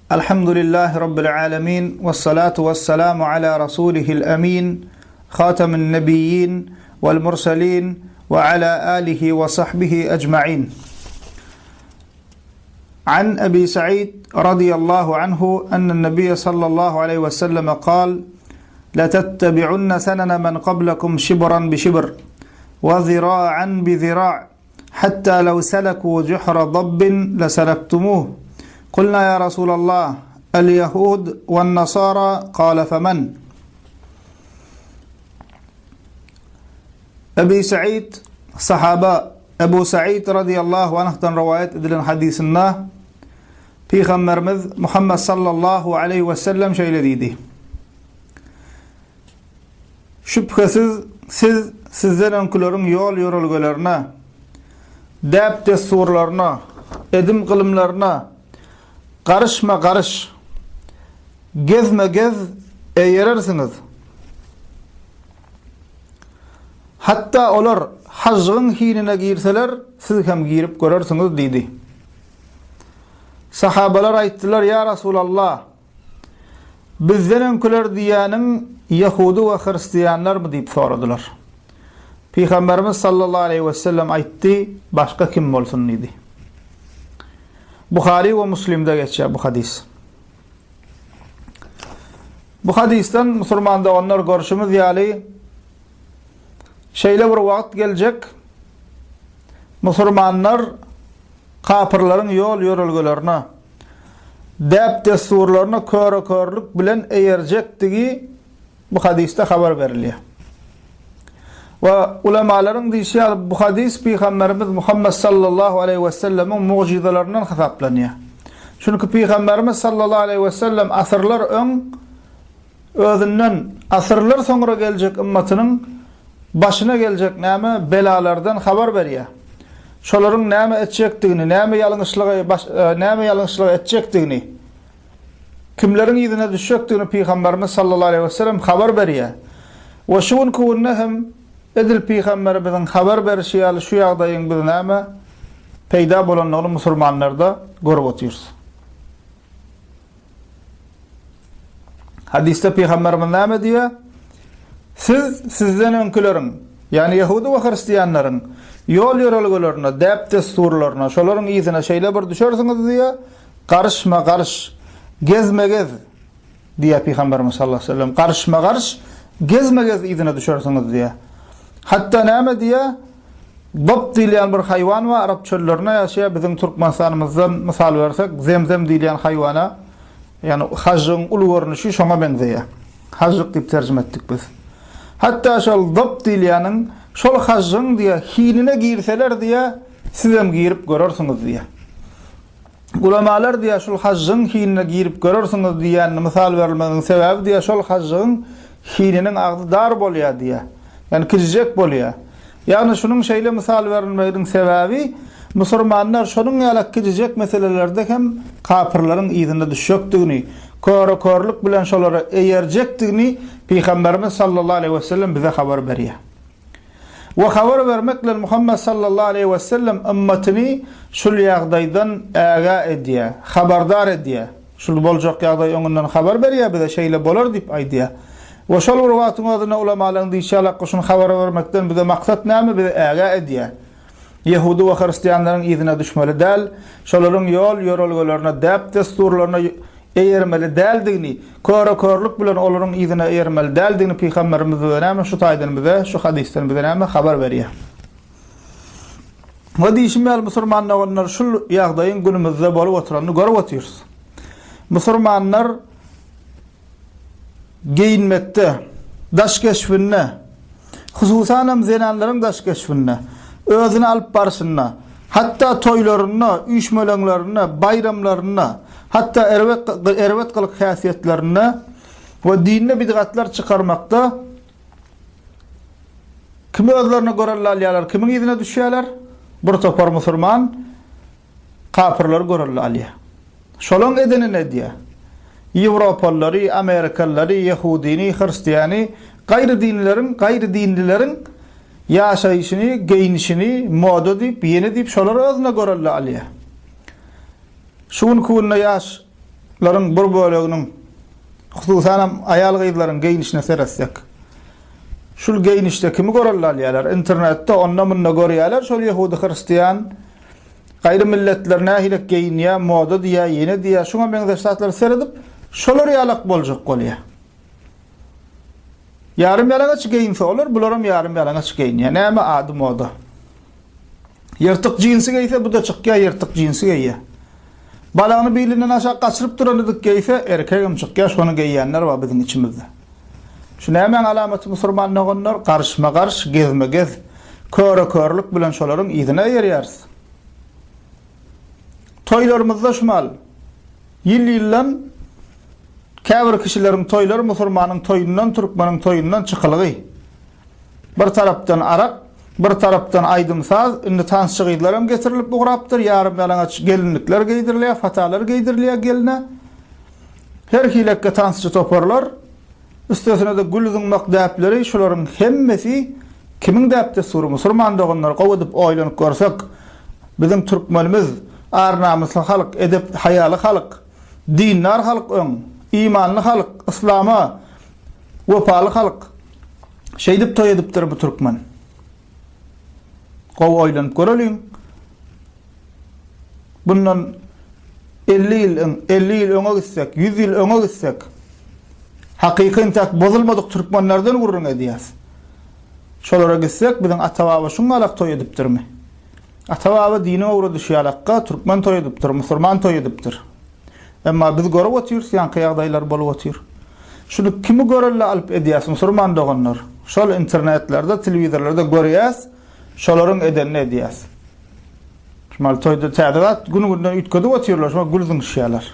Alhamdulillahi Rabbil alemin, wessalatu wessalamu ala rasulihil amin, hatamin nebiyyin wal mursalin we ala alihi we sahbihi ecmain. An Ebi Sa'id radiyallahu anhu ennen Nebiye sallallahu aleyhi ve selleme kal, لَتَتَّبِعُنَّ سَنَنَ مَنْ قَبْلَكُمْ شِبْرًا بِشِبْرٍ وَذِرَاعًا بِذِرَاعٍ حَتَّى لَوْ سَلَكُوا جُحْرَ ضَبٍّ لَسَلَكْتُمُوهُ قُلْنَا يَا رَسُولَ اللَّهِ الْيَهُودُ وَالنَّصَارَى قَالَ فَمَنْ Ebi Sa'id sahaba Ebu Sa'id radiyallahu anhdan rowaýat edilen hadysynda Pygamberimiz Muhammed sallallahu aleýhi we sellem şeýle diýdi. Şübhesiz, siz sizden öňküleriň ýol-ýörelgelerine, däp-dessurlaryna, edim-gylymlaryna garyşma-garyş, gezme-gez eýerersiňiz. Hatda olar hažžygyň hinine girseler, siz hem girip görersiňiz diýdi. Sahabalar aýtdylar, Ýa Rasulallah! Bizden öňküler diýýäniň ýehudy we hristianlarmy diýip soradylar. Pygamberimiz sallallahu aleýhi wesellem aýtdy, Başga kim bolsun diýdi. Buhary we Muslimde geçýär bu hadys. Bu hadysdan musulman doganlar görşümiz ýaly şeýle bir wagt geljek musulmanlar kapyrlaryň ýol ýörelgelerine däp-dessurlaryna köre-körlük bilen eýerjekdigi bu hadysda habar berilýär. We ulamalaryň diýşi ýaly bu hadys Pygamberimiz Muhammet sallallahu aleýhi we sellemiň mugjyzalaryndan hasaplanýar. Çünki Pygamberimiz sallallahu aleýhi we sellem asyrlar öň Özünden asyrlar soňra geljek ymmatynyň başyna geljek näme belalardan habar berýär. Şolaryň näme etjekdigini, näme ýalňyşlygy näme ýalňyşlygy etjekdigini, kimleriň yzyna düşjekdigini Pygamberimiz sallallahu aleýhi we sellem habar berýär. We şu günki günde hem edil Pygamberimiziň habar berişi ýaly şu ýagdaýyň biz näme peýda bolandygyny musulmanlarda görüp otyrys. Hadysda Pygamberimiz näme diýýär? Siz sizden öňküleriň, ýagny ýehudy we hristianlaryň ýol-ýörelgelerine, däp-dessurlaryna, şolaryň yzyna şeýle bir düşersiňiz diýýär, garyşma-garyş, gezme-gez diýýär Pygamberimiz sallallahu aleýhi we sellem. Garyşma-garyş, gezme-gez yzyna düşersiňiz diýýär. Hatda näme diýýär? Bop diýilýän bir haýwan bar, arap çöllerinde ýaşaýar. Biziň Türkmenistanymyzdan mysal bersek, zemzem diýilýän haýwana, ýagny hažžygyň uly görnüşi şoňa meňzeýär. Hažžyk diýip terjime etdik biz. Hatda şol zop diýilýäniň, şol hažžygyň diýýär, hinine girseler diýýär, sizem girip görersiňiz diýýär. Ulamalar diýýär, şul hažžygyň hinine girip görersiňiz diýýänini mysal berilmeginiň sebäbi diýýär, şol hažžygyň hininiň agzy dar bolýar diýýär. Ýagny kiçijek bolýar. Ýagny şunuň şeýle mysal berilmeginiň sebäbi, musurmanlar şonuň ýalak kiçijek meselelerde hem kapyrlaryň yzyna düşjekdigini, köre-körlük bilen şolara eýerjekdigini Pygamberimiz sallallahu aleýhi wesellem bize habar berýär. We habar bermek bilen Muhammet sallallahu aleýhi we sellem ymmatyny şul ýagdaýdan ägä edýär, habardar edýär. Şul boljak ýagdaý öňünden habar berýär bize şeýle bolar diýip aýdýar. We şol bir wagtyň özünde ulamalaryň diýşi ýalak şuny habar bermekden bize maksat näme bizi ägä edýär. Ýehudy we hristianlaryň yzyna düşmeli däl, şolaryň ýol ýörelgelerine, däp-dessurlaryna eýermeli däldigini, köre-körlük bilen olaryň yzyna eýermeli däldigini Pygamberimiz bize näme şu taýdan bize, şu hadysdan bize näme habar berýär. We diýşim ýaly musurman doganlar şul ýagdaýyň günümizde bolup oturanyny görüp otyrys. Musurmanlar geýinmekde, daş keşbinde, hususanam zenanlaryň daş keşbinde, özüni alyp barşynda, hatda toýlarynda, üýşmeleňlerinde, baýramlarynda, hatda erbet erbet gylyk-häsiýetlerinde we dinde bidgatlar çykarmakda kimi özlerine görelde alýarlar, kimiň yzyna düşýärler? Bir topar musurman Kapyrlary görelde alýar. Şolaň edenini edýär. Ýewropalylary, amerikalylary, ýehudyny, hristiany, gaýry dinleriň, gaýry dinlileriň ýaşaýşyny, geýnişini moda diýip, ýene diýip şolary özüne görelde alýar. Şu günki günde ýaş. laryň bir böleginiň, hususanam aýal-gyzlaryň geýnişine seretsek, şul geýnişde kimi görelde alýarlar? Internetde onda-munda görýärler şol ýehudi-hristian, gaýry milletler nähilek geýinýär, moda diýýär, ýene diýýär, şuňa meňzeş zatlara seredip, şolar ýalak boljak bolýar. Ýarym ýalaňaç geýinse olar, bularam ýarym ýalaňaç geýinýär. Näme ady moda? Ýyrtyk jinsi geýse, bu-da çykýar, ýyrtyk jinsi geýýär. Balagyny bilinden aşak gaçyryp duran idik geýse, erkegem çykýar, şony geýýänler bar biziň içimizde. Şu nämäň alamaty musurman doganlar? Garyşma-garyş, gezme-gez, köre-körlük bilen şolaryň yzyna eýerýäris. Toýlarymyzda şumal, ýyl-ýyldan käbir kişileriň toýlary musurmanyň toýundan, türkmeniň toýundan çykylygy. Bir tarapdan arak, bir tarapdan aýdym-saz, indi tansçy gyzlaram getirilip ugrapdyr, ýarym-ýalaňaç gelinlikler geýdirilýär, fatalar geýdirilýär gelne. Her hilekge tansçy toparlar, üstesine-de gül zyňmak däpleri, şularyň hemmesi kimiň däp-dessury, musurman doganlar, gowy edip oýlanyp görsek, biziň türkmenimiz ar-namysly halk, edep-haýaly halk, dindar halk öň, imanly halk, yslama wepaly halk. Şeýdip toý edipdir bu türkmen. Gowy oýlanyp göreliň. Bundan 50 ýyl öň, 50 ýyl öňe gitsek, 100 ýyl öňe gitsek, hakyky intäk bozulmadyk türkmenlerden gürrüň edýäs. Şolara gitsek, biziň ata-baba şuňňalak toý edipdirmi? Ata-baba diniň öwredişi ýalakka türkmen toý edipdir, musurman toý edipdir. Emma biz görüp otyrys ýaňky ýagdaýlar bolup otyr. Şuny kimi görelde alyp edýäs musurman doganlar? Şol internetlerde, telewizorlarda görýäs, şolaryň edenini edýäs. Şumal toýda täze zat gün-günden üýtgedip otyrlar, şuňa gül zyňyşýarlar.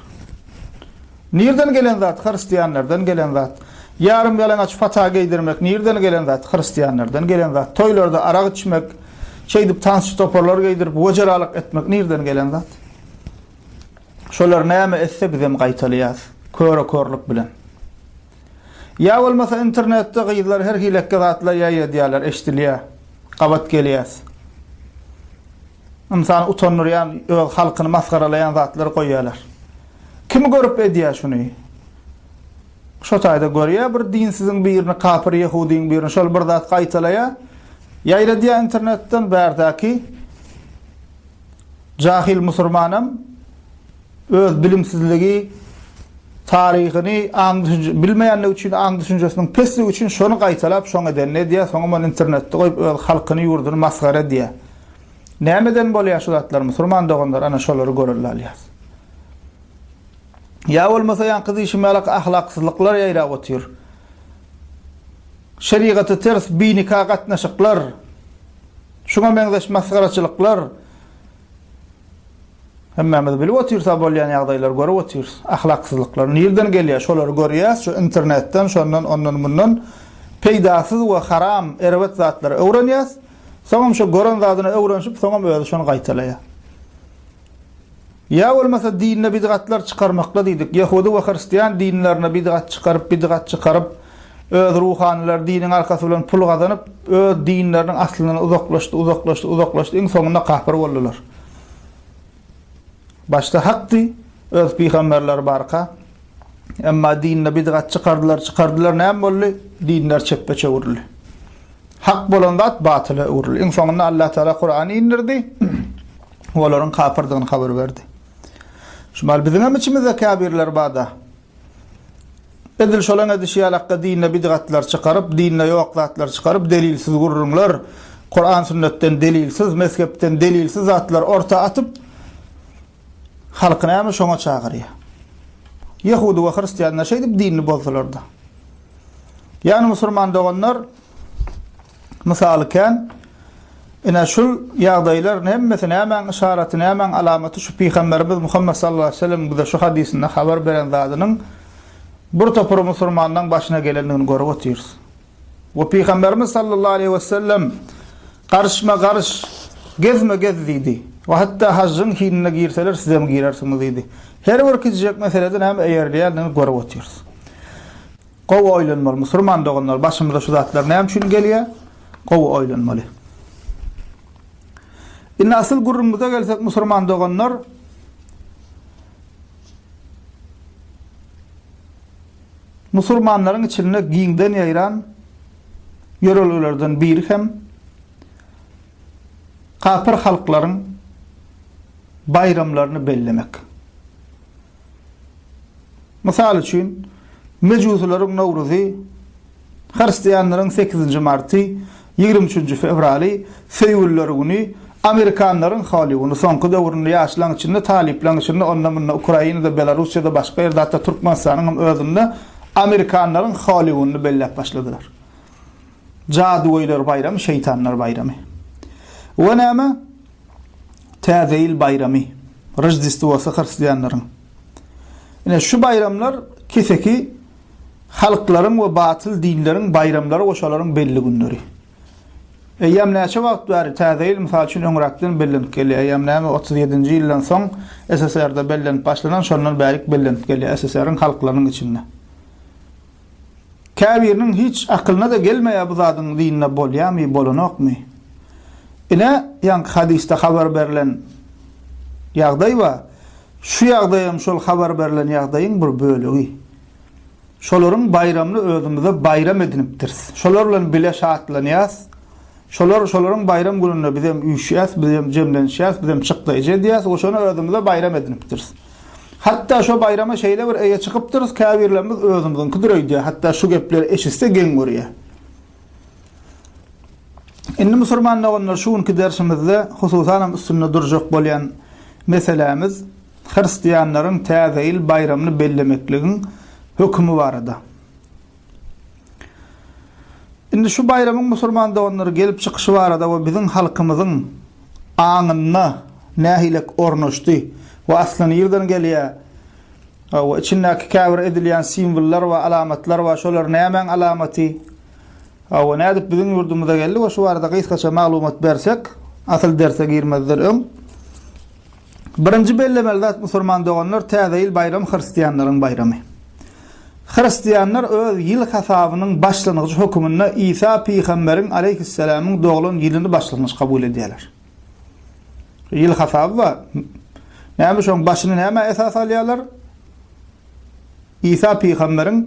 Nirden gelen zat? Hristianlardan gelen zat. Ýarym ýalaňaç fata geýdirmek nirden gelen zat? Hristianlardan gelen zat. Toýlarda arak içmek, şeýdip tansçy toparlar geýdirip wejeralyk etmek nirden gelen zat? Şolar näme etse bizem gaýtalaýas. Köre-körlük bilen. Ýa bolmasa internetde gyzlar her hilekge zatlar ýaýradýarlar, eşdilýär. Gabat gelýäs. Ynsany utandyrýan, öz halkyny masgaralaýan zatlary goýýarlar. Kimi görüp edýär şuny? Şo taýda görýär bir dinsiziň birini, kapyr ýehudyň birini, şol bir zat gaýtalaýar. Ýaýradýar internetden bärdäki Jahyl musurmanam öz bilimsizligi, taryhyny aň-düşünje bilmeýänligi üçin, aň-düşünjesiniň pesligi üçin şony gaýtalap, şoň edenini edýär, soňam ony internetde goýup öz halkyny, ýurduny masgara edýär. Nämeden bolýar şu zatlar musurman doganlar, ana şolary görelde alýas. Ýa bolmasa ýaňky diýşim ýalak ahlaksyzlyklar ýaýrap otyr. Şerigata ters binika gatnaşyklar, Şuňa meňzeş masgaraçylyklar hemmämiz bilip otyrys-a bolýan ýagdaýlary görüp otyrys. Ahlaksyzlyklar nirden gelýär? Şolary görýäs, şu internetden, şondan, ondan, mundan peýdasyz we haram, erbet zatlary öwrenýäs. Soňam şo gören zadyna öwrenişip, soňam özi şony gaýtalaýar. Ýa bolmasa dinde bidgatlar çykarmakla diýdik. Ýehudy we hristian dinlerine bidgat çykaryp, bidgat çykaryp, öz ruhanylary diniň arkasy bilen pul gazanyp, öz dinleriniň aslyndan uzaklaşdy, uzaklaşdy, uzaklaşdy, iň soňunda kapyr boldular. Başda hakdy, öz pygamberleri barka. Emma dinde bidgat çykardylar, çykardylar, näme boldy? Dinler çepbe çöwrüldi. Hak bolan zat batyla öwrüldi. Iň soňunda Allah Teala Kurany indirdi. we olaryň kapyrdygyny habar berdi. Şumal biziň hem içimizde käbirler barda. Edil şolaň edişi ýalakda dinde bidgatlar çykaryp, dinde ýok zatlar çykaryp, delilsiz gürrüňler, Kuran sünnetden delilsiz, mezhepden delilsiz zatlar orta atyp, halky näme şoňa çagyrýar. Ýehudy we hristianlar şeýdip dinini bozdular-da. Ýagny musulman doganlar Mysaly kän. Ine şul ýagdaýlaryň hemmesi nämäň yşaraty, nämäň alamaty şu Pygamberimiz Muhammet sallallahu aleýhi we sellemiň bize şu hadysynda habar beren zadynyň bir topar musurmanlaň başyna gelendigini görüp otyrys. We Pygamberimiz sallallahu aleýhi we sellem garyşma garyş, gezme gez diýdi. We hatda hajjyň hinine girseler sizem girersiňiz diýdi. Her bir kiçijek meselede näme eýerilýändigini görüp otyrys. Gowy oýlanmaly musurman doganlar başymyza şu zatlar näme üçin gelýä gowy oýlanmaly. Indi asyl gürrüňimize gelsek musurman doganlar. Musulmanlaryň içinde giňden ýaýran ýörelgelerden biri hem kapyr halklaryň baýramlaryny bellemek. Mysal üçin, mejusylaryň Nowruzy, hristianlaryň sekizinji marty, 23-nji fewraly, söýgüliler güni, amerikanlaryň Holi güni, soňky döwründe ýaşlaň içinde, talyplaň içinde, onda-munda Ukrainada, Belarussiýada, başga ýerde, hatda Türkmenistanyň hem özünde amerikanlaryň Holi gününi belläp başladylar. Jadygöýler baýramy, şeýtanlar baýramy. We näme? Täze ýyl baýramy, Roždestwosy hristianlaryň. Ine, şu baýramlar keseki halklaryň we batyl dinleriň baýramlary we şolaryň belli günleri. Eýýäm näçe wagt bäri Täze ýyl, mysal üçin, öňräkden bellenip gelýär. Eýýäm näme, 37-nji ýyldan soň SSR-de bellenip başlanan, şondan bärik bellenip gelýär SSR-iň halklarynyň içinde. Käbiriniň hiç akylyna-da gelmeýär bu zadyň dinde bolýamy, bolanokmy. Ine, ýaňky hadysda habar berlen ýagdaý bar. Şu ýagdaýam şol habar berlen ýagdaýyň bir bölegi. Şolaryň baýramyny özümize baýram edinipdiris. Şolar bilen bile şatlanýas. Şolar, şolaryň baýram gününde bizem üýşýäs, bizem jemlenişýäs, bizem çykdaýjy edýäs we şony özümize baýram edinipdiris. Hatda şo baýrama şeýle bir eýe çykypdyrys, käbirlerimiz özümiziňkidir öýdýär, hatda şu gepleri eşitse geň görýär. Indi musurman doganlar şu günki dersimizde hususanam üstünde durjak bolýan meselämiz hristianlaryň täze ýyl baýramyny bellemekligiň hökümi barada. Indi şu baýramyň musurman doganlar gelip çykyşy barada we biziň halkymyzyň aňynda nähilek ornaşdy we asly nirden gelýär we içindäki käbir edilýän simwollar we alamatlar bar şolar nämäň alamaty we nädip biziň ýurdumyza geldi we şu barada gysgaça maglumat bersek asyl derse girmezden öň Birinji bellemeli zat musurman doganlar täze ýyl baýramy hristianlaryň baýramy. Hristianlar öz ýyl hasabynyň başlangyjy höküminde Isa pygamberiň aleýhissalamyň doglan ýylyny başlangyç kabul edýärler. Ýyl hasaby bar. Näme şoň başyny nämä esas alýarlar? Isa pygamberiň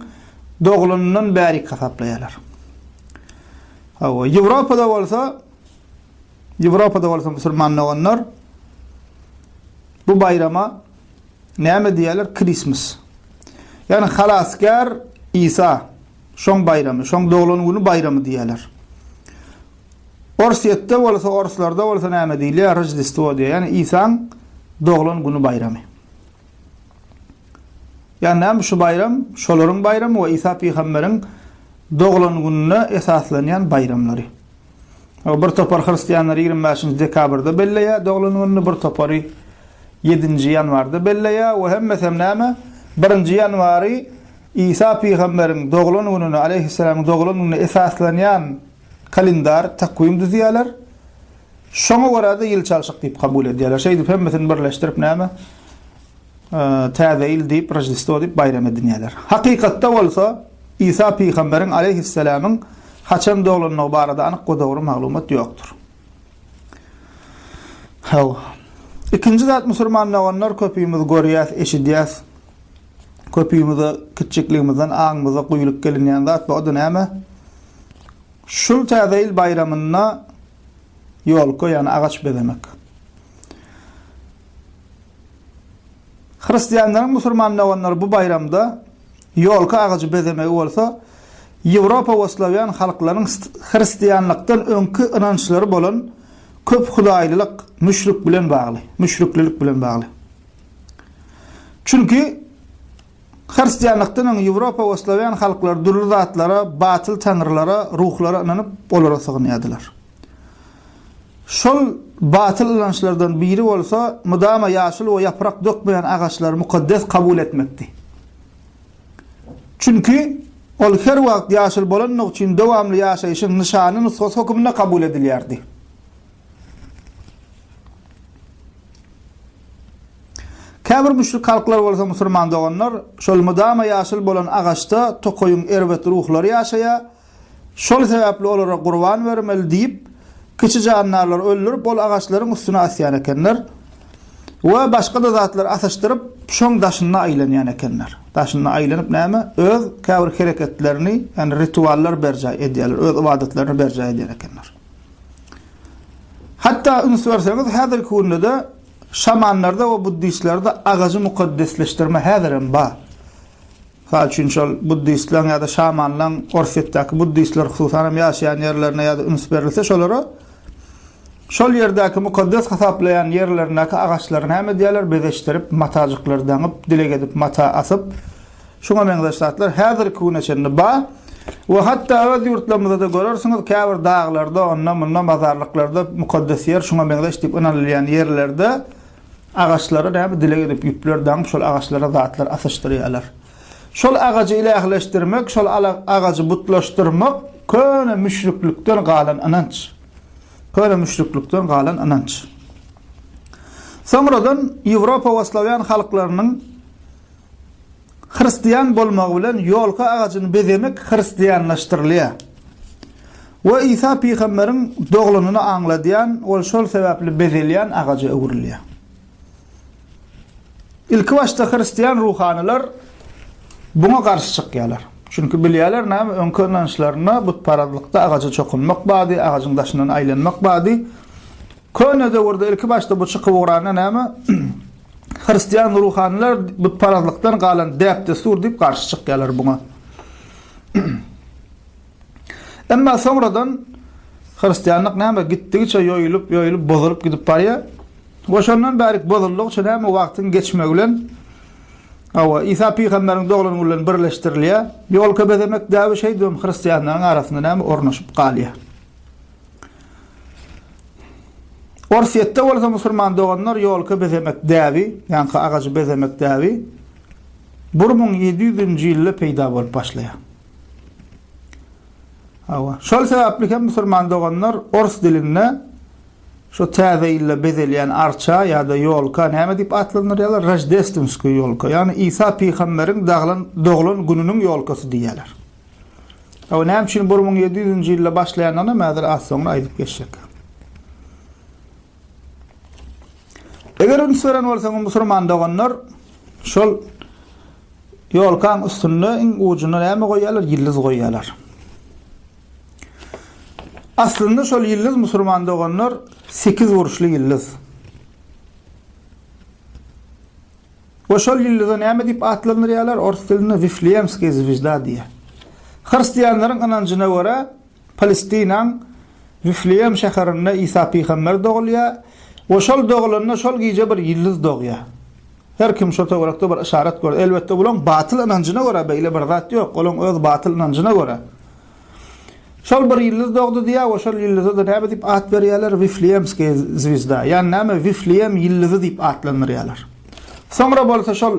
doglanyndan bärik hasaplaýarlar. Hawa, Ýewropada bolsa Ýewropada bolsa musulman doganlar bu baýrama näme diýýärler? Christmas. Ýagny halasgär Isa şoň baýramy, şoň doglan güni baýramy diýýärler. Orsýetde bolsa, orslarda bolsa näme diýilýär? Roždestwo diýýär. Ýagny Isaň doglan güni baýramy. Ýagny näme şu baýram? Şolaryň baýramy we Isa pygamberiň doglan gününe esaslanýan baýramlary. Bir topar hristianlar 25-nji dekabrda belleýär doglan gününi, bir topary 7-nji ýanwarda belleýär we hemmesem näme? 1-nji ýanwary Isa pygamberiň doglan gününe, aleýhissalamyň doglan gününe esaslanýan kalendar, takwim düzýärler. Şoňa görä-de ýyl çalşyk diýip kabul edýärler. Şeýdip hemmesini birleşdirip näme? Täze ýyl diýip, Roždestwo diýip baýram edinýärler. Hakykatda bolsa, Isa pygamberiň aleýhissalamyň haçan doglandygy barada anyk we dogry maglumat ýokdur. Hawa. Ikinji zat musurman doganlar köpimiz görýäs, eşidýäs. Köpimize kiçjikligimizden aňymyza guýulyp gelinýän zat bu, o-da näme? Şul Täze ýyl baýramynda ýolka, ýagny agaç bezemek. Hristianlaryň musurman doganlary bu baýramda ýolka agajy bezemegi bolsa, Ýewropa we slawýan halklaryň hristianlykdan öňki ynançlary bolan köphudaýlylyk, müşrik bilen bagly, müşriklilik bilen bagly. Çünki hristianlykdan öň Ýewropa we slawýan halklary dürli zatlara, batyl taňrylara, ruhlara ynanyp, olara sygynýardylar. Şol batyl ynançlardan biri bolsa, mydama ýaşyl we ýaprak dökmeýän agaçlary mukaddes kabul etmekdi. Çünki, ol her wagt ýaşyl bolandygy üçin dowamly ýaşaýşyň nyşany, nusgasy hökmünde kabul edilýärdi. Käbir müşrik halklar bolsa musurman doganlar, şol mydama ýaşyl bolan agaçda tokaýyň erbet ruhlary ýaşaýar, Şol sebäpli olara gurban bermeli diýip, kiçi jandarlary öldürip, ol agaçlaryň üstüne asýan ekenler. We başga-da zatlar asyşdyryp, şoň daşynda aýlanýan ekenler. Daşynda aýlanyp näme? Öz käbir hereketlerini, ýagny rituallar berjaý edýärler, öz ybadatlaryny berjaý edýän ekenler. Hatda üns berseňiz, häzirki günde-de şamanlarda we buddistlerde agajy mukaddesleşdirme häzirem bar. Mysal üçin, şol buddistleň ýa-da şamanlaň Orsýetdäki buddistler hususan hem ýaşaýan ýerlerine ýa-da üns berilse şolara şol ýerdäki mukaddes hasaplaýan ýerlerindäki agaçlary näme edýärler, bezeşdirip, matajyklar daňyp, dileg edip mata asyp, şuňa meňzeş zatlar häzirki güne çenli bar. We hatda öz ýurtlarymyzda-da görersiňiz, käbir daglarda, onda-munda mazarlyklarda mukaddes ýer şuňa meňzeş diýip ynanylýan ýerlerde Agaçlara näme dileg edip ýüpler daňyp şol agaçlara zatlar asyşdyrýarlar. Şol agajy ilähleşdirmek, şol agajy butlaşdyrmak köne müşriklikden galan ynanç. Köne müşriklikden galan ynanç. Soňradan Ýewropa we slawýan halklarynyň Hristian bolmagy bilen ýolka agajyny bezemek hristianlaşdyrylýar. We Isa pygamberiň doglanyny aňladýan, ol şol sebäpli bezelýän agaja öwrülýär. Ilkibaşda hristian ruhanylar buňa garşy çykýarlar. Çünki bilýärler näme, öňki ynançlarynda butparazlykda agaja çokunmak bardy, agajyň daşyndan aýlanmak bardy. Köne döwürde ilki başda bu çykyp ugranda näme? Hristian ruhanylar butparazlykdan galan däp-dessur diýip garşy çykýarlar buňa. Emma soňradan hristianlyk näme gitdigiçe ýoýulyp, ýoýulyp, bozulyp gidip barýar. We şondan bärik bozuldygyça näme wagtyň geçmegi bilen Hawa, Isa pygamberiň doglan güni bilen birleşdirilýär. Ýolka bezemek däbi şeýdibem hristianlaryň arasynda näme ornaşyp galýar. Orsýetde bolsa musulman doganlar ýolka bezemek däbi, ýaňky agajy bezemek däbi 1700-nji ýylda peýda bolup başlaýar. Hawa, şol sebäpli hem musulman doganlar ors dilinde şu täze ýylda bezelýän arça ýa-da ýolka näme diýip atlandyrýarlar? Roždestwenskiý ýolka, ýagny Isa pygamberiň daglan doglan gününiň ýolkasy diýýärler. Hawa, näme üçin 1700-nji ýylda başlaýandygyny hem häzir az soňra aýdyp geçjek. Eger üns beren bolsaňyz, musulman doganlar, şol ýolkaň üstünde iň ujunda näme goýýarlar? Ýyldyz goýýarlar. Aslynda şol ýyldyz musulman doganlar sekiz burçly ýyldyz. We şol ýyldyzy näme diýip atlandyrýarlar? Ors dilinde Wifleýemskiý zwezda diýýär. Hristianlaryň ynanjyna görä, Palestinaň Wifleýem şäherinde Isa pygamber dogulýar we şol dogulanda şol gije bir ýyldyz dogýar. Her kim şo töwerekde bir yşarat gördi. Elbetde bulaň batyl ynanjyna görä beýle bir zat ýok. Olaň öz batyl ynanjyna görä. Şol bir ýyldyz dogdy diýýär we şol ýyldyza-da näme diýip at berýärler? Wifleýemskiý zwezda, ýagny näme? Wifleýem ýyldyzy diýip atlandyrýarlar. Soňra bolsa şol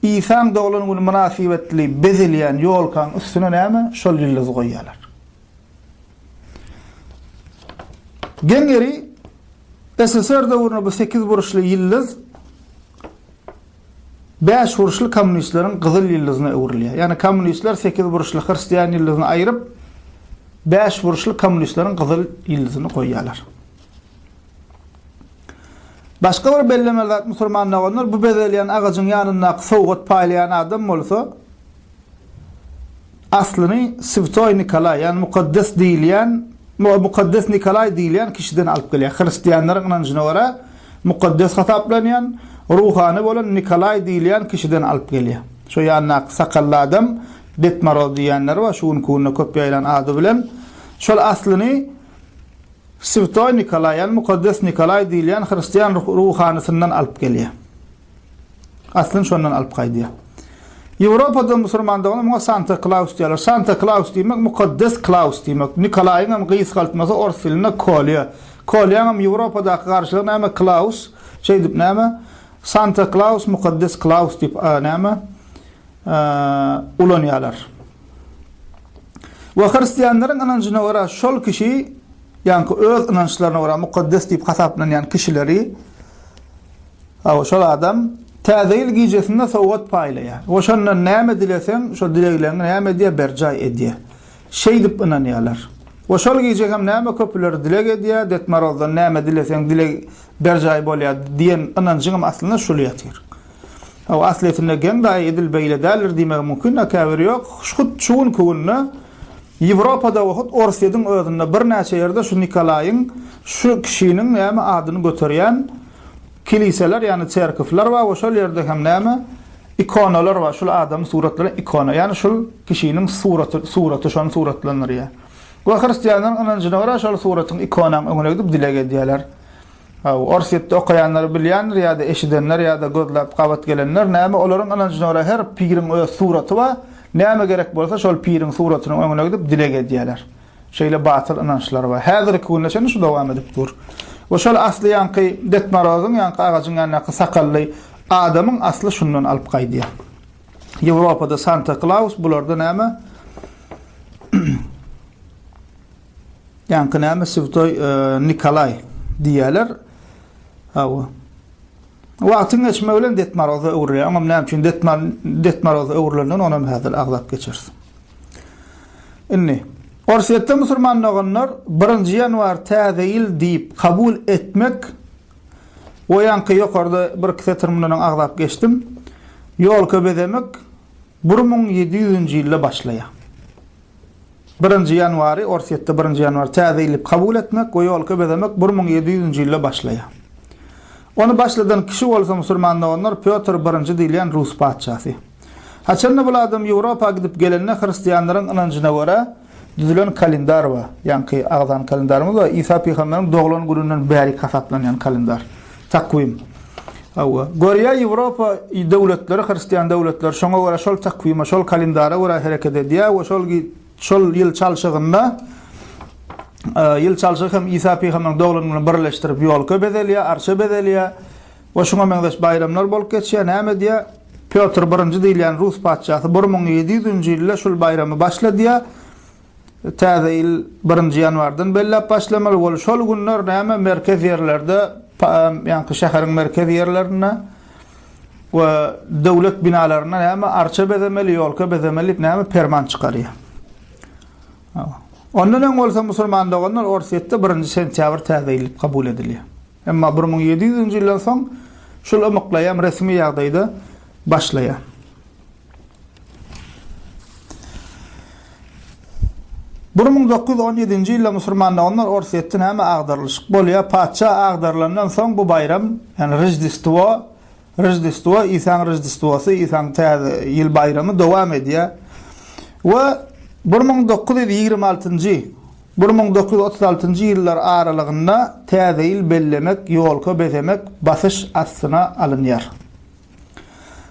Isaň doglan güni mynasybetli bezelýän ýolkaň üstüne näme? Şol ýyldyzy goýýarlar. Geň ýeri, SSR döwründe bu sekizburçly ýyldyz Bäşburçly kommunistleriň gyzyl ýyldyzyna öwrülýär. Ýagny kommunistler sekizburçly hristian ýyldyzyny aýryp, bäşburçly kommunistleriň gyzyl ýyldyzyny goýýarlar. Başga bir bellemeli zat musulman doganlar, bu bezelýän agajyň ýanyndaky sowgat paýlaýan adam bolsa, Aslyny Swtoý Nikolaý, ýagny mukaddes diýilýän, mukaddes Nikolaý diýilýän kişiden alyp gelýär. Hristianlaryň ynanjyna görä, mukaddes hasaplanýan, ruhany bolan Nikolaý diýilýän kişiden alyp gelýär. Şo ýanyndaky sakally adam, Ded Moroz diýýänleri bar, şu günki günde köp ýaýran ady bilen. Şol aslyny Swtoý Nikolaý, ýagny mukaddes Nikolaý diýilýän hristian ruhanysyndan alyp gelýär. Aslyny şondan alyp gaýdýar. Ýewropada musurman dogany muňa Santa Klaus diýýärler. Santa Klaus diýmek mukaddes Klaus diýmek. Nikolaýyň hem gysgaltmasy ors dilinde Kolýa. Kolýaň hem Ýewropadaky garşylygy näme Klaus. Şeýdip näme Santa Klaus mukaddes Klaus diýip näme ulanýarlar. We hristianlaryň ynanjyna görä şol kişi ýaňky öz ynançlaryna görä mukaddes diýip hasaplanýan kişileri Hawa, şol adam Täze ýyl gijesinde sowgat paýlaýar. We şondan näme dileseň, şo dilegleriňi näme edýär, berjaý edýär. Şeýdip ynanýarlar. We şol gije hem näme köpüler dileg edýär, Det Marozdan näme dileseň dileg berjaý bolýar diýen ynanjyňam aslynda şul ýatyr. Hawa, aslyýetinde geň daýy edil beýle däldir diýmegem mümkin, a käbiri ýok. Hut şu günki günde Ýewropada we hut Orsýetiň özünde birnäçe ýerde şu Nikolaýyň, şu kişiniň näme adyny göterýän kiliseler, ýagny çerkewler bar we şol ýerde hem näme ikonalar bar, şul adamy suratlanan ikona, ýagny şul kişiniň suraty, suraty şony suratlandyrýar. We hristianlaryň ynanjyna görä şol suratyň ikonaň öňüne gidip dileg edýärler. Hawa, Orsýetde okaýanlar bilýändir ýa-da eşidenler ýa-da gözläp gabat gelenler, näme olaryň ynanjyna görä her piriň öz suraty bar, näme gerek bolsa şol piriň suratynyň öňüne gidip dileg edýärler. Şeýle batyl ynançlar bar. Häzirki güne çenli şu dowam edip dur. We şol asly ýaňky Det Morozyň ýaňky agajyň ýanyndaky sakally adamyň asly şundan alyp gaýdýar. Ýewropada Santa Klaus, bularda näme? Ýaňky näme Swtoý Nikolaý diýýärler. Hawa. Wagtyň geçmegi bilen Det Maroza öwrülýär. Oňam näme üçin Det Det Maroza öwrülendigini onam häzir agzap geçeris. Indi Orsýetde musulman doganlar 1-nji ýanwar täze ýyl diýip kabul etmek we ýaňky ýokarda bir-iki setir mundan öň agzap geçdim. Ýolka bezemek 1700-nji ýylda başlaýar. Birinji ýanwary Orsýetde birinji ýanwar Täze ýyl diýip kabul etmek we ýolka bezemek 1700-nji ýylda başlaýar. Ony başladan kişi bolsa musulman doganlar Pýotr birinji diýilýän rus patyşasy. Haçanda bul adam Ýewropa gidip gelende hristianlaryň ynanjyna görä düzülen kalendar bar. Ýaňky agzan kalendarymyz bar, Isa pygamberiň doglan gününden bärik hasaplanýan kalendar. Takwim. Hawa. Görýär Ýewropa döwletleri, hristian döwletleri şoňa görä şol takwime, şol kalendara görä hereket edýär we şol şol ýyl çalşygynda ýyl çalşygy hem Isa pygamberiň doglan gününi birleşdirip ýolka bezelýär, arça bezelýär we şuňa meňzeş baýramlar bolup geçýär. Näme edýär? Pýotr birinji diýilýän rus patyşasy 1700-nji ýylda şul baýramy başladýar. Täze ýyl birinji ýanwardan belläp başlamaly bol. Şol günler näme merkez ýerlerde, ýaňky şäheriň merkez ýerlerinde we döwlet binalarynda näme arça bezemeli, ýolka bezemeli diýip näme perman çykarýar. Ondan öň bolsa musulman doganlar Orsýetde birinji sentýabr täze ýyl diýip kabul edilýär. Emma 1700-nji ýyldan soň şul ymyklaýam resmi ýagdaýda başlaýar. 1917-nji ýylda musulman doganlar Orsýetde näme agdarylyşyk bolýar? Patyşa agdarylandan soň bu baýram, ýagny Roždestwo, Roždestwo, Isaň Roždestwosy, Isaň täze ýyl baýramy dowam edýär. We 1926-njy, 1936-njy ýyllar aralygynda täze ýyl bellemek, ýolka bezemek basyş astyna alynýar.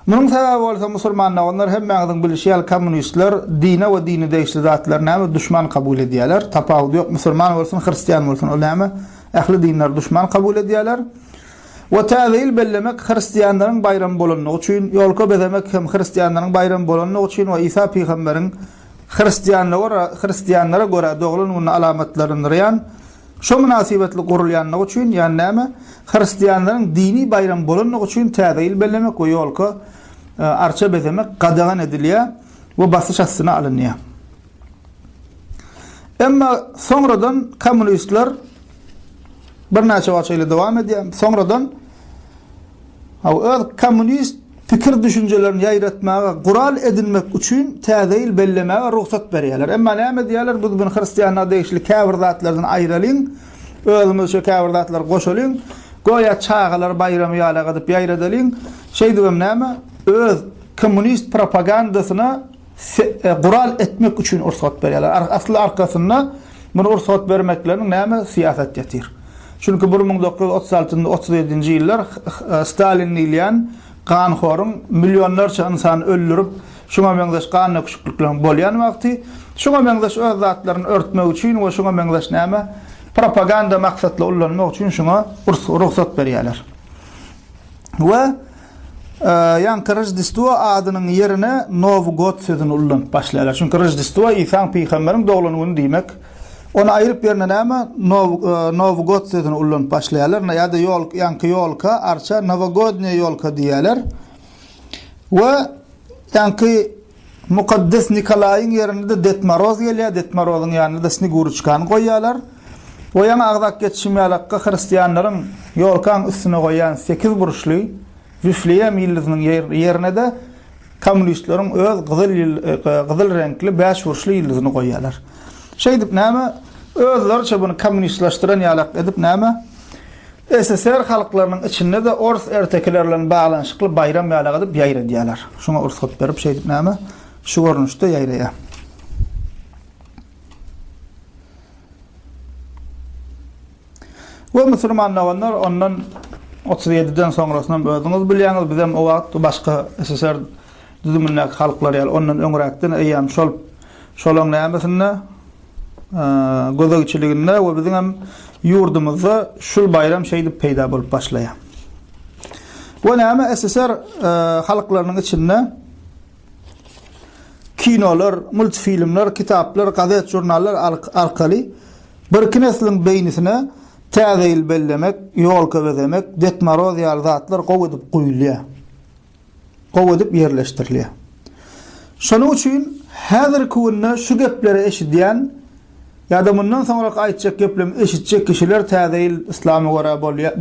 Munuň sebäbi bolsa musulman doganlar hemmäňiziň bilişi ýaly kommunistler dine we dine degişli zatlary näme duşman kabul edýärler. Tapawudy ýok musulman bolsun hristian bolsun ol näme ähli dinleri duşman kabul edýärler. We täze ýyl bellemek hristianlaryň baýramy bolanlygy üçin, ýolka bezemek hem hristianlaryň baýramy bolanlygy üçin we Isa pygamberiň hristianlara hristianlara görä doglan gününi alamatlandyrýan Şo mynasybetli gurulýanlygy üçin, ýagny näme, hristianlaryň dini baýramy bolanlygy üçin Täze ýyl bellemek we ýolka, arça bezemek gadagan edilýär we basyş astyna alynýar. Emma soňradan kommunistler birnäçe wagt şeýle dowam edýär. Soňradan Hawa, öz kommunist pikir-düşünjelerini ýaýratmaga gural edinmek üçin Täze ýyl bellemäge rugsat berýärler. Emma näme diýýärler, biz muny hristianlara degişli käbir zatlardan aýralyň, özümizçe käbir zatlary goşalyň, göýä çagalar baýramy ýalak edip ýaýradalyň, şeýdibem näme, öz kommunist propagandasyna gural etmek üçin rugsat berýärler. Asly arkasynda muny rugsat bermekleriniň näme syýasat ýatyr. Çünki 1936 37-nji ýyllar Stalin diýilýän ganhoryň millionlarça ynsany öldürip, şuňa meňzeş gan döküşiklikleriň bolýan wagty, şuňa meňzeş öz zatlaryny örtmek üçin we şuňa meňzeş näme propaganda maksatly ullanmak üçin şuňa rugsat berýärler. We Ýaňky Roždestwo adynyň ýerine Nowy god sözüni ullanyp başlaýarlar. Çünki Roždestwo Isaň pygamberiň doglan güni diýmek. Ony aýryp ýerine näme Nowy god sözüni ullanyp başlaýarlar. Ýa-da ýol ýaňky ýolka, arça, nowogodnýa ýolka diýýärler. We ýaňky. Mukaddes Nikolaýyň ýerine-de Det Moroz gelýär, Det Morozyň ýanyna-da Sniguruçkany goýýarlar. We ýaňy agzap geçişim ýalakka hristianlaryň ýolkaň üstüne goýýan sekizburçly Wifleýem ýyldyzynyň ýerine-de kommunistleriň öz gyzyl gyzyl reňkli bäşburçly ýyldyzyny goýýarlar. Şeýdip näme, özleriçe buny kommunistlaşdyran ýalak edip näme, SSR halklarynyň içinde-de ors ertekileri bilen baglanyşykly baýram ýalak edip ýaýradýarlar. Şuňa rugsat berip şeýdip näme, şu görnüşde ýaýraýar. We musulman doganlar ondan 37-den soňrasynam özüňiz bilýäňiz, bizem o wagt başga SSR düzümindäki halklar ýaly ondan öňräkden eýýäm şol şolaň nämesinde gözegçiliginde we biziňem ýurdumyzda şul baýram şeýdip peýda bolup başlaýar. We näme SSR halklarynyň içinde Kinolar, multfilmler, kitaplar, gazet-žurnallar arkaly birki nesliň beýnisine Täze ýyl bellemek, ýolka bezemek, Det Moroz ýaly zatlar gowy edip guýulýar. Gowy edip ýerleşdirilýär. Şonuň üçin häzirki günde şu gepleri eşidýän ýa-da mundan soňraky aýtjak geplerimi eşitjek kişiler Täze ýyl yslama görä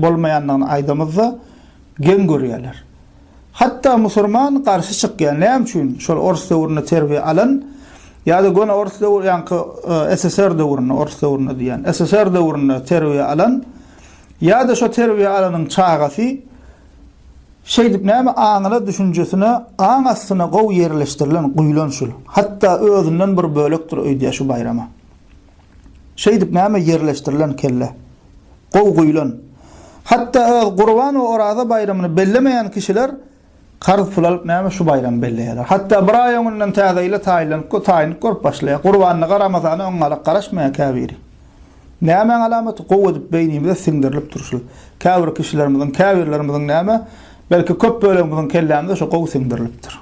bolmaýandygyny aýdamyzda geň görýärler. Hatda musurman garşy çykýar. Näme üçin? Şol ors döwründe terbiýe alan ýa-da göni ors döwür ýaňky SSR döwründe, ors döwründe diýýän, SSR döwründe terbiýe alan ýa-da şo terbiýe alanyň çagasy şeýdip näme aňyna, düşünjesine, aň astyna gowy ýerleşdirilen, guýlan şul. Hatda özünden bir bölekdir öýdýär şu baýrama. Şeýdip näme ýerleşdirilen kelle. Gowy guýlan. Hatda öz Gurban we Oraza baýramyny bellemeýän kişiler karz pul alyp näme şu baýramy belleýärler. Hatda bir aý öňünden täze ýyla taýynlanyp taýynlyk görüp başlaýar. Gurbanlyga Ramazana öňňalak garaşmaýar käbiri. Nämäň alamaty gowy edip beýnimize siňdirilip durşul. Käbir kişilerimiziň käbirlerimiziň näme belki köp bölegimiziň kellämize şo gowy siňdirilipdir.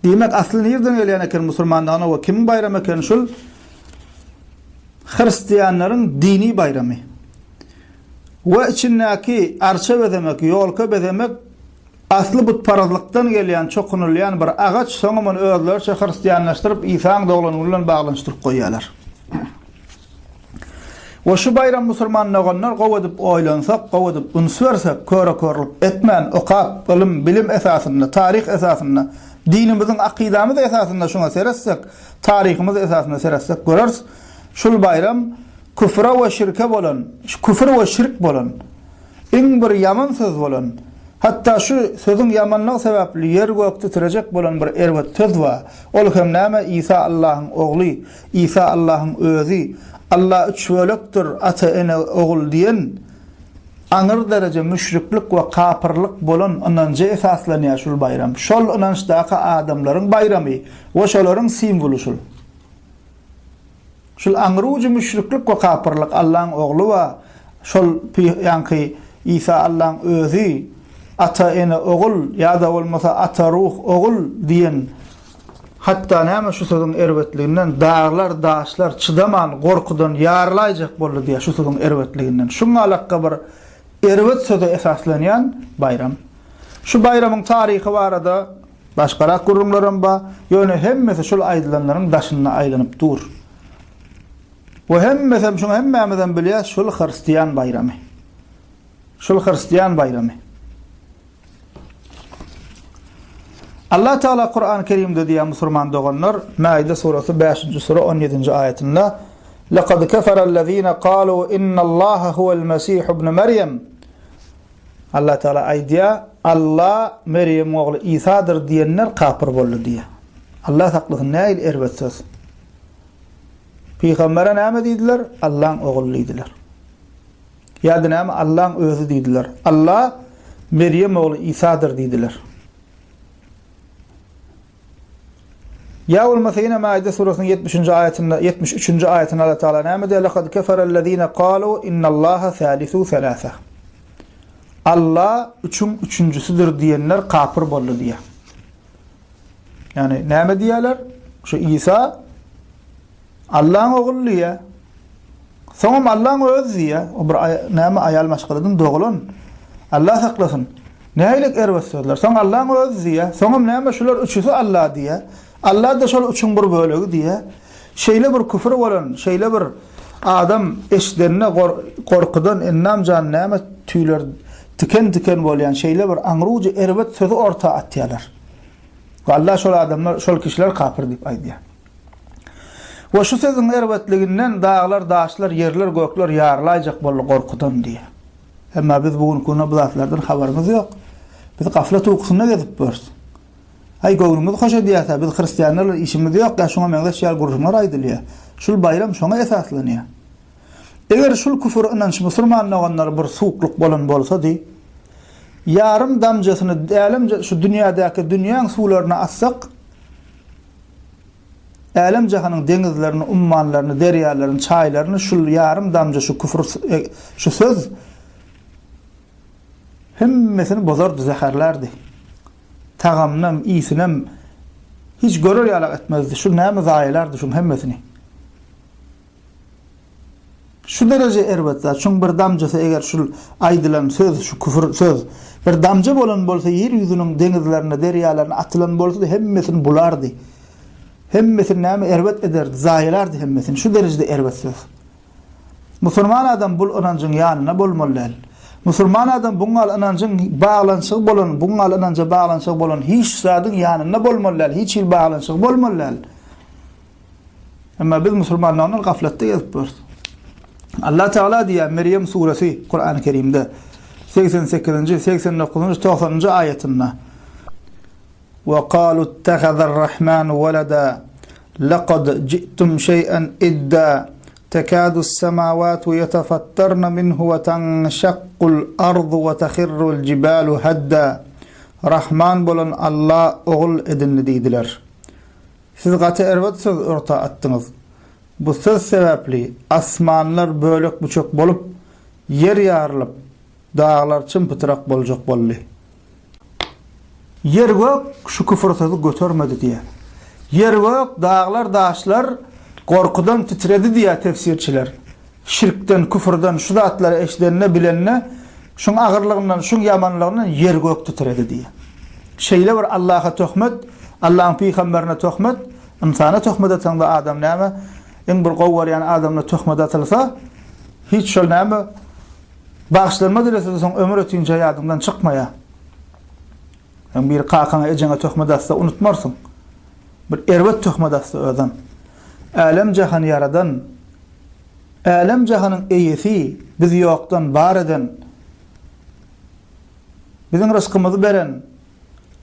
Diýmek, asly nirden gelýän eken musulmanlygyna we kimiň baýramy eken şul? Hristianlaryň dini baýramy. We içindäki arça bezemek, ýolka bezemek asly butparazlykdan gelýän, çokunylýan bir agaç, soňam ony özleriçe hristianlaşdyryp Isaň doglan güni bilen baglanyşdyryp goýýarlar. We şu baýram musulman doganlar gowy edip oýlansak, gowy edip üns bersek, köre-körlük etmän, okap, ylym, bilim esasynda, taryh esasynda, dinimiziň, akydamyz esasynda şuňa seretsek, taryhymyz esasynda seretsek göreris, şul baýram küfre we şirke bolan, küfür we şirk bolan, iň bir ýaman söz bolan, hatda şu sözüň ýamanlygy sebäpli ýer-gök titrejek bolan bir erbet söz bar. Ol hem näme, Isa Allahyň ogly, Isa Allahyň özi, Alla üç bölekdir, Ata, Ene, Ogul diýen aňyr dereje müşriklik we kapyrlyk bolan ynanja esaslanýar şul baýram. Şol ynançdaky adamlaryň baýramy we şolaryň simwoly şul. Şul aňry ujy müşriklik we kapyrlyk Allaň ogly bar, şol ýaňky Isa Allaň özi, Ata, Ene, Ogul ýa-da bolmasa Ata, Ruh, Ogul diýen Hatda näme şu sözüň erbetliginden daglar, daşlar çydaman gorkudan ýarylaýjak boldy diýýär şu sözüň erbetliginden. Şuňalakga bir erbet söze esaslanýan baýram. Şu baýramyň taryhy barada başgarak gürrüňlerem bar. Ýöne hemmesi şul aýdylanlaryň daşynda aýlanyp dur. We hemmesem şuň hemmämizem bilýäs şul hristian baýramy. Şul hristian baýramy. Allah Teala Kur'an-ı Kerimde diýýär musulman doganlar, Maide surasy 5-nji sure 17-nji aýatynda Laqad keferellezine kalu innallaha huwel mesih ibn Meryem Allah Teala aýdýar, Allah Merýemiň ogly Isadyr diýenler kapyr boldy diýýär. Allah saklasyn, nähili erbet söz. Pygambere näme diýdiler? Allaň ogly diýdiler. Ýa-da näme Allaň özi diýdiler. Alla Merýem ogly Isadyr diýdiler. Ýa bolmasa ýene Maide surasynyň 70-nji aýatynda, 73-nji aýatynda Allah Taala näme diýýär? Laqad keferellezine kalu innallaha salisu selasa. Alla üçüň üçünjisidir diýenler kapyr boldy diýýär. Ýani näme diýýärler? Şu Isa Allaň ogly diýýär. Soňam Allaň özi diýýär. O bir näme aýal maşgaladan doglan. Allah saklasyn. Nähili erbet sözler. Soň Allaň özi diýýär. Soňam näme şular üçüsi Alla diýýär. Alla-da şol üçüň bir bölegi diýýär. Şeýle bir küfür bolan, şeýle bir adam eşidende gorkudan endam jan näme tüýler tiken-tiken bolýan şeýle bir aňrujy erbet sözi orta atýarlar. We Alla şol adamlar, şol kişiler kapyr diýip aýdýar. We şu sözüň erbetliginden daglar, daşlar, ýerler, gökler ýarylaýjak boldy gorkudan diýýär. Emma biz bu günki günde bu zatlardan habarymyz ýok. Biz gaflat ukusynda gezip ýörüs. Aý göwnümiz hoş edýärse, biz hristianlar bilen işimiz ýok ýa şuňa meňzeş ýaly gürrüňler aýdylýar. Şul baýram şoňa esaslanýar. Eger şul küfür ynanç musulman doganlar bir suwuklyk bolan bolsady, ýarym damjasyny älem şu dünýädäki dünýäň suwlaryna atsak, älem-jahanyň deňizlerini, ummanlaryny, derýalaryny, çaýlaryny şul ýarym damja şu küfür şu söz hemmesini bozardy, zäherlärdi. Tagamynam, ysynam hiç görer ýalak etmezdi. Şu näme zaýalardy şuň hemmesini. Şu dereje erbet zat. Şuň bir damjasy eger şul aýdylan söz, şu küfür söz bir damja bolan bolsa ýer ýüzüniň deňizlerine, derýalaryna atylan bolsady hemmesini bulardy. Hemmesini näme erbet ederdi, zaýalardy hemmesini. Şu derejede erbet söz. Musulman adam bul ynanjyň ýanynda bolmaly däl. Musulman adam buňňal ynanjyň baglanyşygy bolan, buňňal ynanja baglanyşygy bolan hiç zadyň ýanynda bolmaly däl, hiç hili baglanyşygy bolmaly däl. Emma biz musulmanlardan gaflatda gezip ýörüs. Allah Teala diýýär Merýem suresi Kurany Kerimde 88-nji, 89-njy, 90-njy aýatynda Wa qalu ittehazar-Rahmanu walada laqad ji'tum şeý'en idda tekadus-semawatu ýetefattarna minhu we tanşakkul ardu we tahirrul jibalu hadda Rahman bolan Allah ogul edindi diýdiler. Siz gaty erbet söz orta atdyňyz. Bu söz sebäpli asmanlar bölek-büçek bolup, ýer ýarylyp, daglar çym-pytrak boljak boldy. Ýer-gök şu küfür sözi götermedi diýýär. Ýer-gök, daglar, daşlar gorkudan titredi diýýär tefsirçiler. Şirkden, küfürden şu zatlary eşidende, bilende, şuň agyrlygyndan, şuň ýamanlygyndan ýer-gök titredi diýýär. Şeýle bir Allaha töhmet, Allahyň pygamberine töhmet, ynsana töhmet ataňda adam näme, iň bir gowy görýän adamyna töhmet atylsa, hiç şol näme, bagyşlanma dilese-de soň ömür ötünçä ýadyňdan çykmaýar. Sen biri kakaňa, ejeňe töhmet atsa unutmarsyň. Bir erbet töhmet atsa özem. Älem-jahany ýaradan, älem-jahanyň eýesi, bizi ýokdan bar eden, biziň rysgymyzy beren,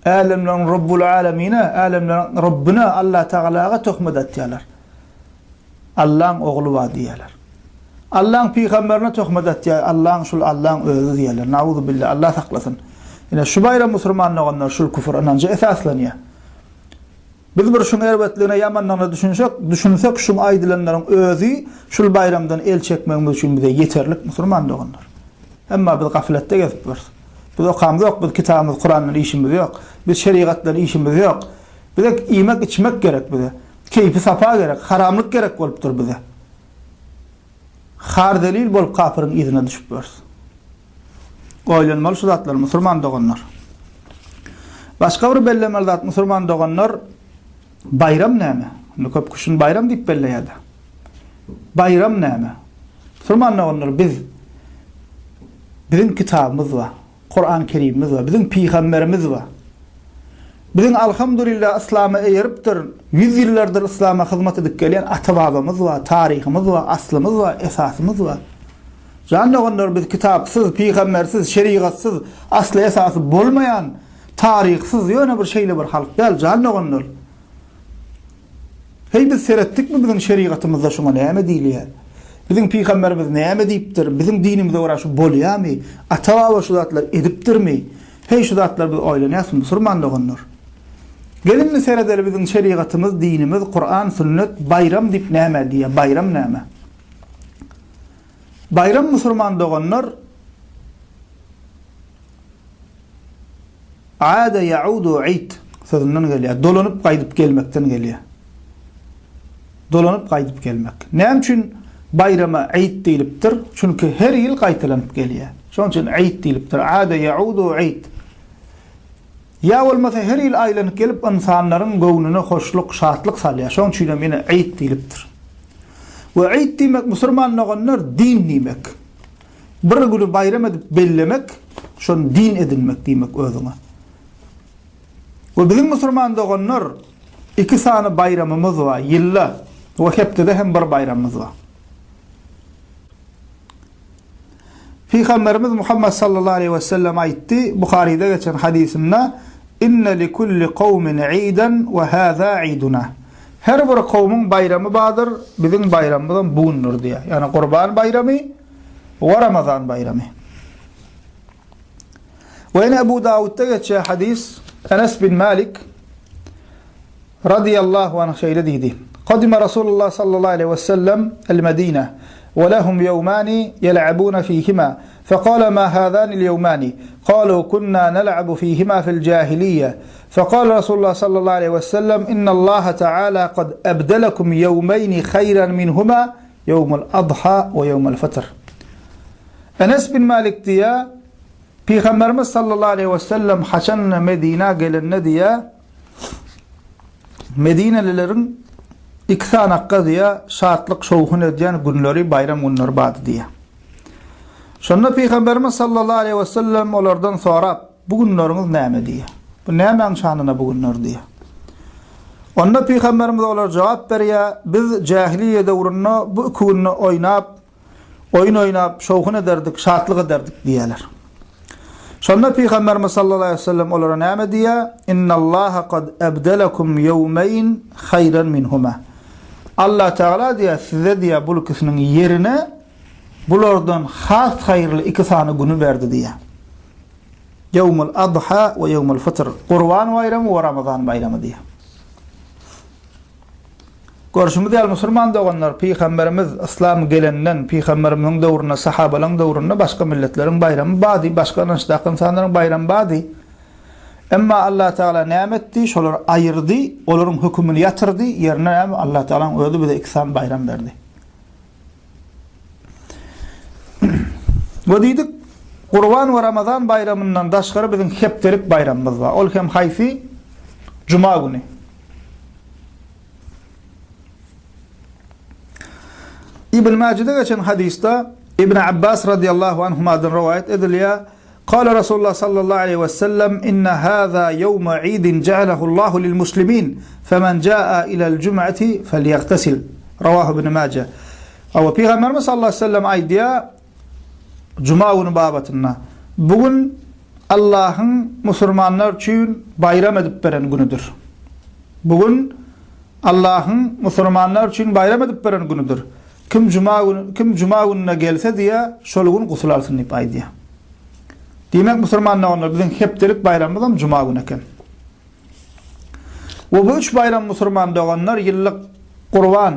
älemleriň Robbul Alemine, älemleriň Robbuna Allah Tagalaga töhmet atýarlar. Allaň ogly bar diýýärler. Allaň pygamberine töhmet atýar, Allaň şul Allaň özi diýýärler. Nauzu billah, Allah saklasyn. Ine şu baýram musurman doganlar şul küfür ynanja esaslanýar. Biz bir şuň erbetligine, ýamanlygyna düşünsek, düşünsek şuň aýdylanlaryň özi şul baýramdan el çekmegimiz üçin bize ýeterlik musurman doganlar. Emma biz gafletde gezip ýörüs. Biz okamzok, biz kitabymyz Kuran bilen işimiz ýok. Biz şerigat bilen işimiz ýok. Bize iýmek içmek gerek bize. Keýpi sapa gerek, haramlyk gerek bolup dur bize. Har zelil bolup kapyryň yzyna düşüp ýörüs. Oýlanmaly şu zatlar musurman doganlar. Başga bir bellemeli zat musurman doganlar baýram näme? Indi köp kişini baýram diýip belleýärdi. Baýram näme? Musurman doganlar biz biziň kitabymyz bar. Kuran Kerimimiz bar. Biziň pygamberimiz bar. Biziň alhamdulillah yslama eýeripdir, ýüz ýyllardyr yslama hyzmat edip gelýän ata-babamyz bar, taryhymyz bar, aslymyz bar, esasymyz bar. Jan doganlar biz kitapsyz, pygambersiz, şerigatsyz, asly esasy bolmaýan, taryhsyz ýöne bir şeýle bir halk däl jan doganlar. Heý biz seretdikmi biziň şerigatymyzda şuňa näme diýilýär? Biziň pygamberimiz näme diýipdir? Biziň dinimize görä şu bolýamy? Ata-baba şu zatlary edipdirmi? Heý şu zatlary biz oýlanýasmy musurman doganlar? Gel indi seredeli biziň şerigatymyz, dinimiz, Kuran, sünnet, baýram diýip näme diýýär? Baýram näme? Baýram musurman doganlar Aada ýaudu id sözünden gelýär. Dolanyp gaýdyp gelmekden gelýär. Dolanyp gaýdyp gelmek. Näme üçin baýrama id diýlipdir? Çünki her ýyl gaýtalanyp gelýär. Şonuň üçin id diýlipdir. Aada ýaudu id. Ýa bolmasa her ýyl aýlanyp gelip ynsanlaryň göwnüne hoşluk, şatlyk salýar. Şoň üçinem ýene Eýd diýlipdir. We Eýd diýmek musurman doganlar din diýmek. Bir güni baýram edip bellemek, şony din edinmek diýmek özüňe. We biziň musurman doganlar iki sany baýramymyz bar ýylda we hepdede hem bir baýramymyz bar. Pygamberimiz Muhammet sallallahu aleýhi we sellem aýtdy, Buharyda geçen hadysynda, Inne li kulli kowmin iýden we haza iýduna. Her bir kowmuň baýramy bardyr, biziň baýramymyzam bu gündür diýýär. Ýagny Gurban baýramy we Ramazan baýramy. We ýene Ebu Dawudda geçýär hadys, Enes bin Malik radiyallahu anh şeýle diýdi. Kadime Rasulullah sallallahu aleyhi ve sellem el-Medine ve lehum yevmani yel'abuna fihima. Fekale ma hazani l-yevmani? Kalu kunna nel'abu fihima fil cahiliye. Fekale Rasulullah sallallahu aleyhi ve sellem inna Allah Teala kad ebdelekum yevmeyni hayran minhuma yevmul adha ve yevmul fitr. Enes bin Malik diýýär, Pygamberimiz sallallahu aleýhi we sellem haçan Medinä gelende diýýär, Medinelileriň iki sany hakga diýýär, şatlyk şowhun edýän günleri, baýram günleri bardy diýýär. Şonda Pygamberimiz sallallahu aleýhi we sellem olardan sorap, Bu günleriňiz näme diýýär. Bu nämäň şanyna bu günler diýýär. Onda Pygamberimiz olara jogap berýär, Biz jähiliýe döwründe bu iki günde oýnap, Oýun oýnap, şowhun ederdik, şatlyk ederdik diýýärler. Şonda Pygamberimiz sallallahu aleýhi we sellem olara näme diýýär? Innallaha kad ebdelekum ýewmeýn haýran minhuma. Allah Tagala diýýär, size diýýär, bul ikisiniň ýerine bulardan has haýyrly iki sany güni berdi diýýär. Ýewmul adha we ýewmul fitr. Gurban baýramy we Ramazan baýramy diýýär. Görşümiz ýaly musulman doganlar Pygamberimiz yslam gelenden Pygamberimiziň döwründe sahabalaň döwründe başga milletleriň baýramy bardy başga ynançdaky ynsanlaryň baýramy bardy. Emma Allah Tagala näme etdi şolary aýyrdy olaryň hökümini ýatyrdy ýerine näme Allah Tagalaň özi bize iki sany baýram berdi. We diýdik Gurban we Ramazan baýramyndan daşgary biziň hepdelik baýramymyz bar. Ol hem haýsy? Juma güni. Ibn Majide geçen hadysda Ibn Abbas radiyallahu anhumadan rowaýat edilýär. Kala Rasulullah sallallahu aleyhi ve sellem inne hâzâ yevme idin cealehullahu lil muslimin femen câa ilel cum'ati felyagtesil. Rawahu Ibn Maje. Awa Pygamberimiz sallallahu aleyhi ve sellem aýdýar Juma güni babatynda. Bu gün Allahyň musulmanlar üçin baýram edip beren günüdir. Bu gün Allahyň musulmanlar üçin baýram edip beren günüdir. Kim juma güni, kim juma gününe gelse diýýär, şol gün gusul alsyn diýip aýdýar. Diýmek musulman doganlar biziň hepdelik baýramymyzam juma güni eken. We bu üç baýram musulman doganlar ýyllyk Gurban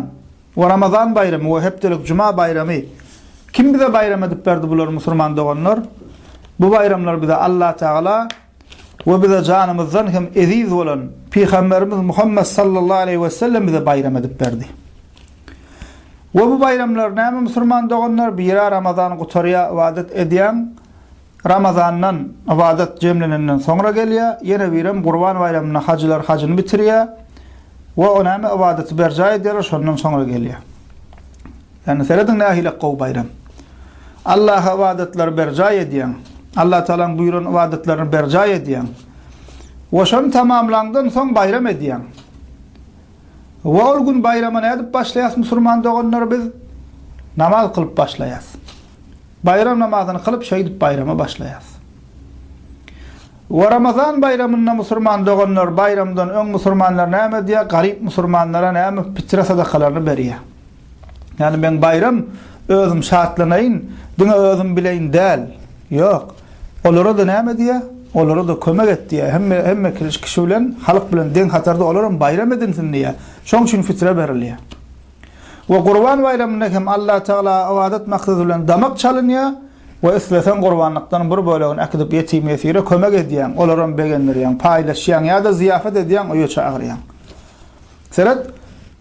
we Ramazan baýramy we hepdelik juma baýramy kim bize baýram edip berdi bulary musulman doganlar? Bu baýramlar bize Allah Tagala we bize janymyzdan hem eziz bolan Pygamberimiz Muhammed sallallahu aleýhi we sellem bize baýram edip berdi. We bu baýramlar näme musulman doganlar? Biri Ramazan gutarýar, ybadat edýäň. Ramazandan ybadat jemlenenden soňra gelýär. Ýene birem Gurban baýramynda hajylar hajyny bitirýär. We o näme ybadaty berjaý edýärler, şondan soňra gelýär. Ýagny serediň nähili gowy baýram. Allaha ybadatlary berjaý edýäň. Allah Tagalaň buýran ybadatlaryny berjaý edýäň. We şony tamamlaňdan soň baýram edýäň. We ol gün baýrama nädip başlaýas musurman doganlar biz? Namaz kylyp başlaýas. Baýram namazyny kylyp şeýdip baýrama başlaýas. We Ramazan baýramynda musurman doganlar baýramdan öň musurmanlar näme edýär? Garyp musurmanlara näme pitre sadakalaryny berýär. Ýagny meň baýram özüm şatlanaýyn, diňe özüm bileýin däl. Ýok. Olara-da näme diýýär? Olara-da kömek et diýýär. Hemme hemme kişi bilen, halk bilen deň hatarda olaram baýram edinsin diýýär. Şoň üçin fitre berilýär. We Gurban baýramynda hem Allah Tagala ybadat maksady bilen damak çalynýar we isleseň gurbanlykdan bir bölegini äkidip ýetim-ýesire kömek edýäň, olaram begendirýäň, paýlaşýaň ýa-da zyýafat edýäň, öýe çagyrýaň. Seret,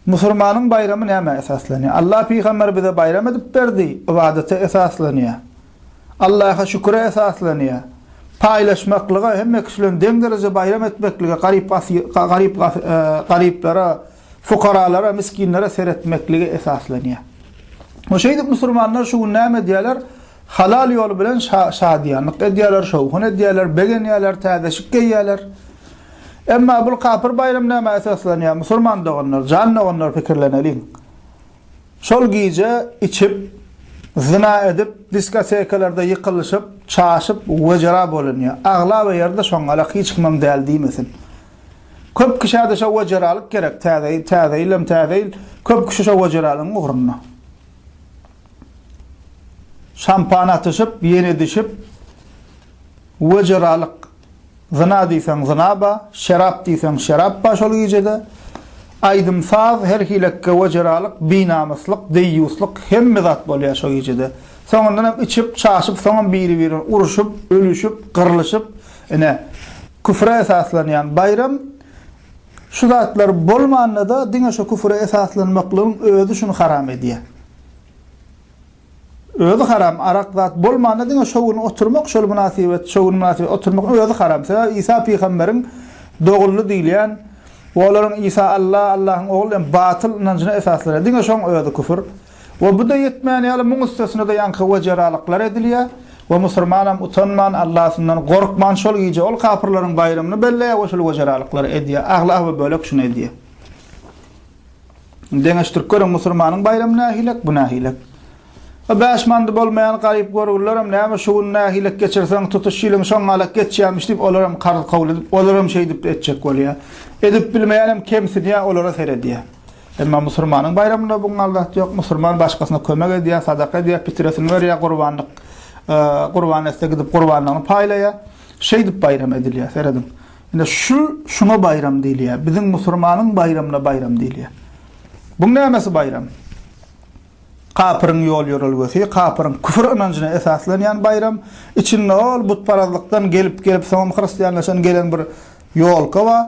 musurmanyň baýramy nämä esaslanýar? Allah pygamber bize baýram edip berdi, ybadata esaslanýar. Allaha şüküre esaslanýar. Paýlaşmaklyga, hemme kişi bilen deň dereje baýram etmeklige, garyp garyp garyplara, fukaralara, misginlere seretmeklige esaslanýar. We şeýdip musurmanlar şu gün näme edýärler? Halal ýol bilen şadyýanlyk edýärler, şowhun edýärler, begenýärler, täzeşik geýýärler. Emma bul kapyr baýram nämä esaslanýar? Musurman doganlar, jan doganlar pikirleneliň. Şol gije içip, zyna edip, diskotekalarda ýykylyşyp, çaşyp, wejera bolunýar. Aglaba ýerde şoňňalak hiç kimem däl diýmesin. Köp kişä-de şo wejeralyk gerek, täze ýyl, täze ýylem täze ýyl, köp kişi şo wejeralygyň ugrunda. Şampan atyşyp, ýenedişip, wejeralyk. Zyna diýseň zyna ba, şerap diýseň şerap ba şol gijede. Aýdym-saz, her hilekge wejeralyk, binamyslyk, deýýuslyk hemme zat bolýar şo gijede. Soňundanam içip, çaşyp, soňam biri-birini urşup, ölüşip, gyrlyşyp, ine, küfre esaslanýan baýram. Şu zatlar bolmanda-da diňe şo küfre esaslanmaklygyň özi şuny haram edýär. Özi haram, arak zat bolmanda diňe şo gün oturmak, şol mynasybet, şo gün mynasybet oturmak özi haram. Sebäbi Isa pygamberiň doguldy diýilýän we olaryň Isa Alla, Allahyň ogly diýen batyl ynanjyna esaslanýar. Diňe şoň özi küfür. We bu-da ýetmeýän ýaly muň üstesine-de ýaňky wejeralyklar edilýär we musurmanam utanman, Allasyndan gorkman şol gije ol kapyrlaryň baýramyny belleýär we şol wejeralyklary edýär. Aglaba bölek şuny edýär. Deňeşdirip görüň, musurmanyň baýramy nähilek, bu nähilek. O bäş mandy bolmaýan garyp görgülilerem näme şu gün nähilek geçirseň, tutuş ýylyň şoňňalak geçýämiş diýip, olaram karz kabul edip, olaram şeýdip etjek bolýar. Edip bilmeýänem kemsidýär, olara seredýär. Emma musurmanyň baýramynda buňňal zat ýok. Musurman başgasyna kömek edýär, sadaka edýär, pitresini berýär, gurbanlyk gurban etse gidip gurbanlygyny paýlaýar. Şeýdip baýram edilýär, serediň. Ine şu şuňa baýram diýilýär. Biziň musurmanyň baýramyna baýram diýilýär. Buň nämesi baýram? Kapyryň ýol-ýörelgesi, kapyryň küfür ynanjyna esaslanýan baýram. Içinde ol butparazlykdan gelip-gelip soňam hristianlaşan gelen bir ýolka bar.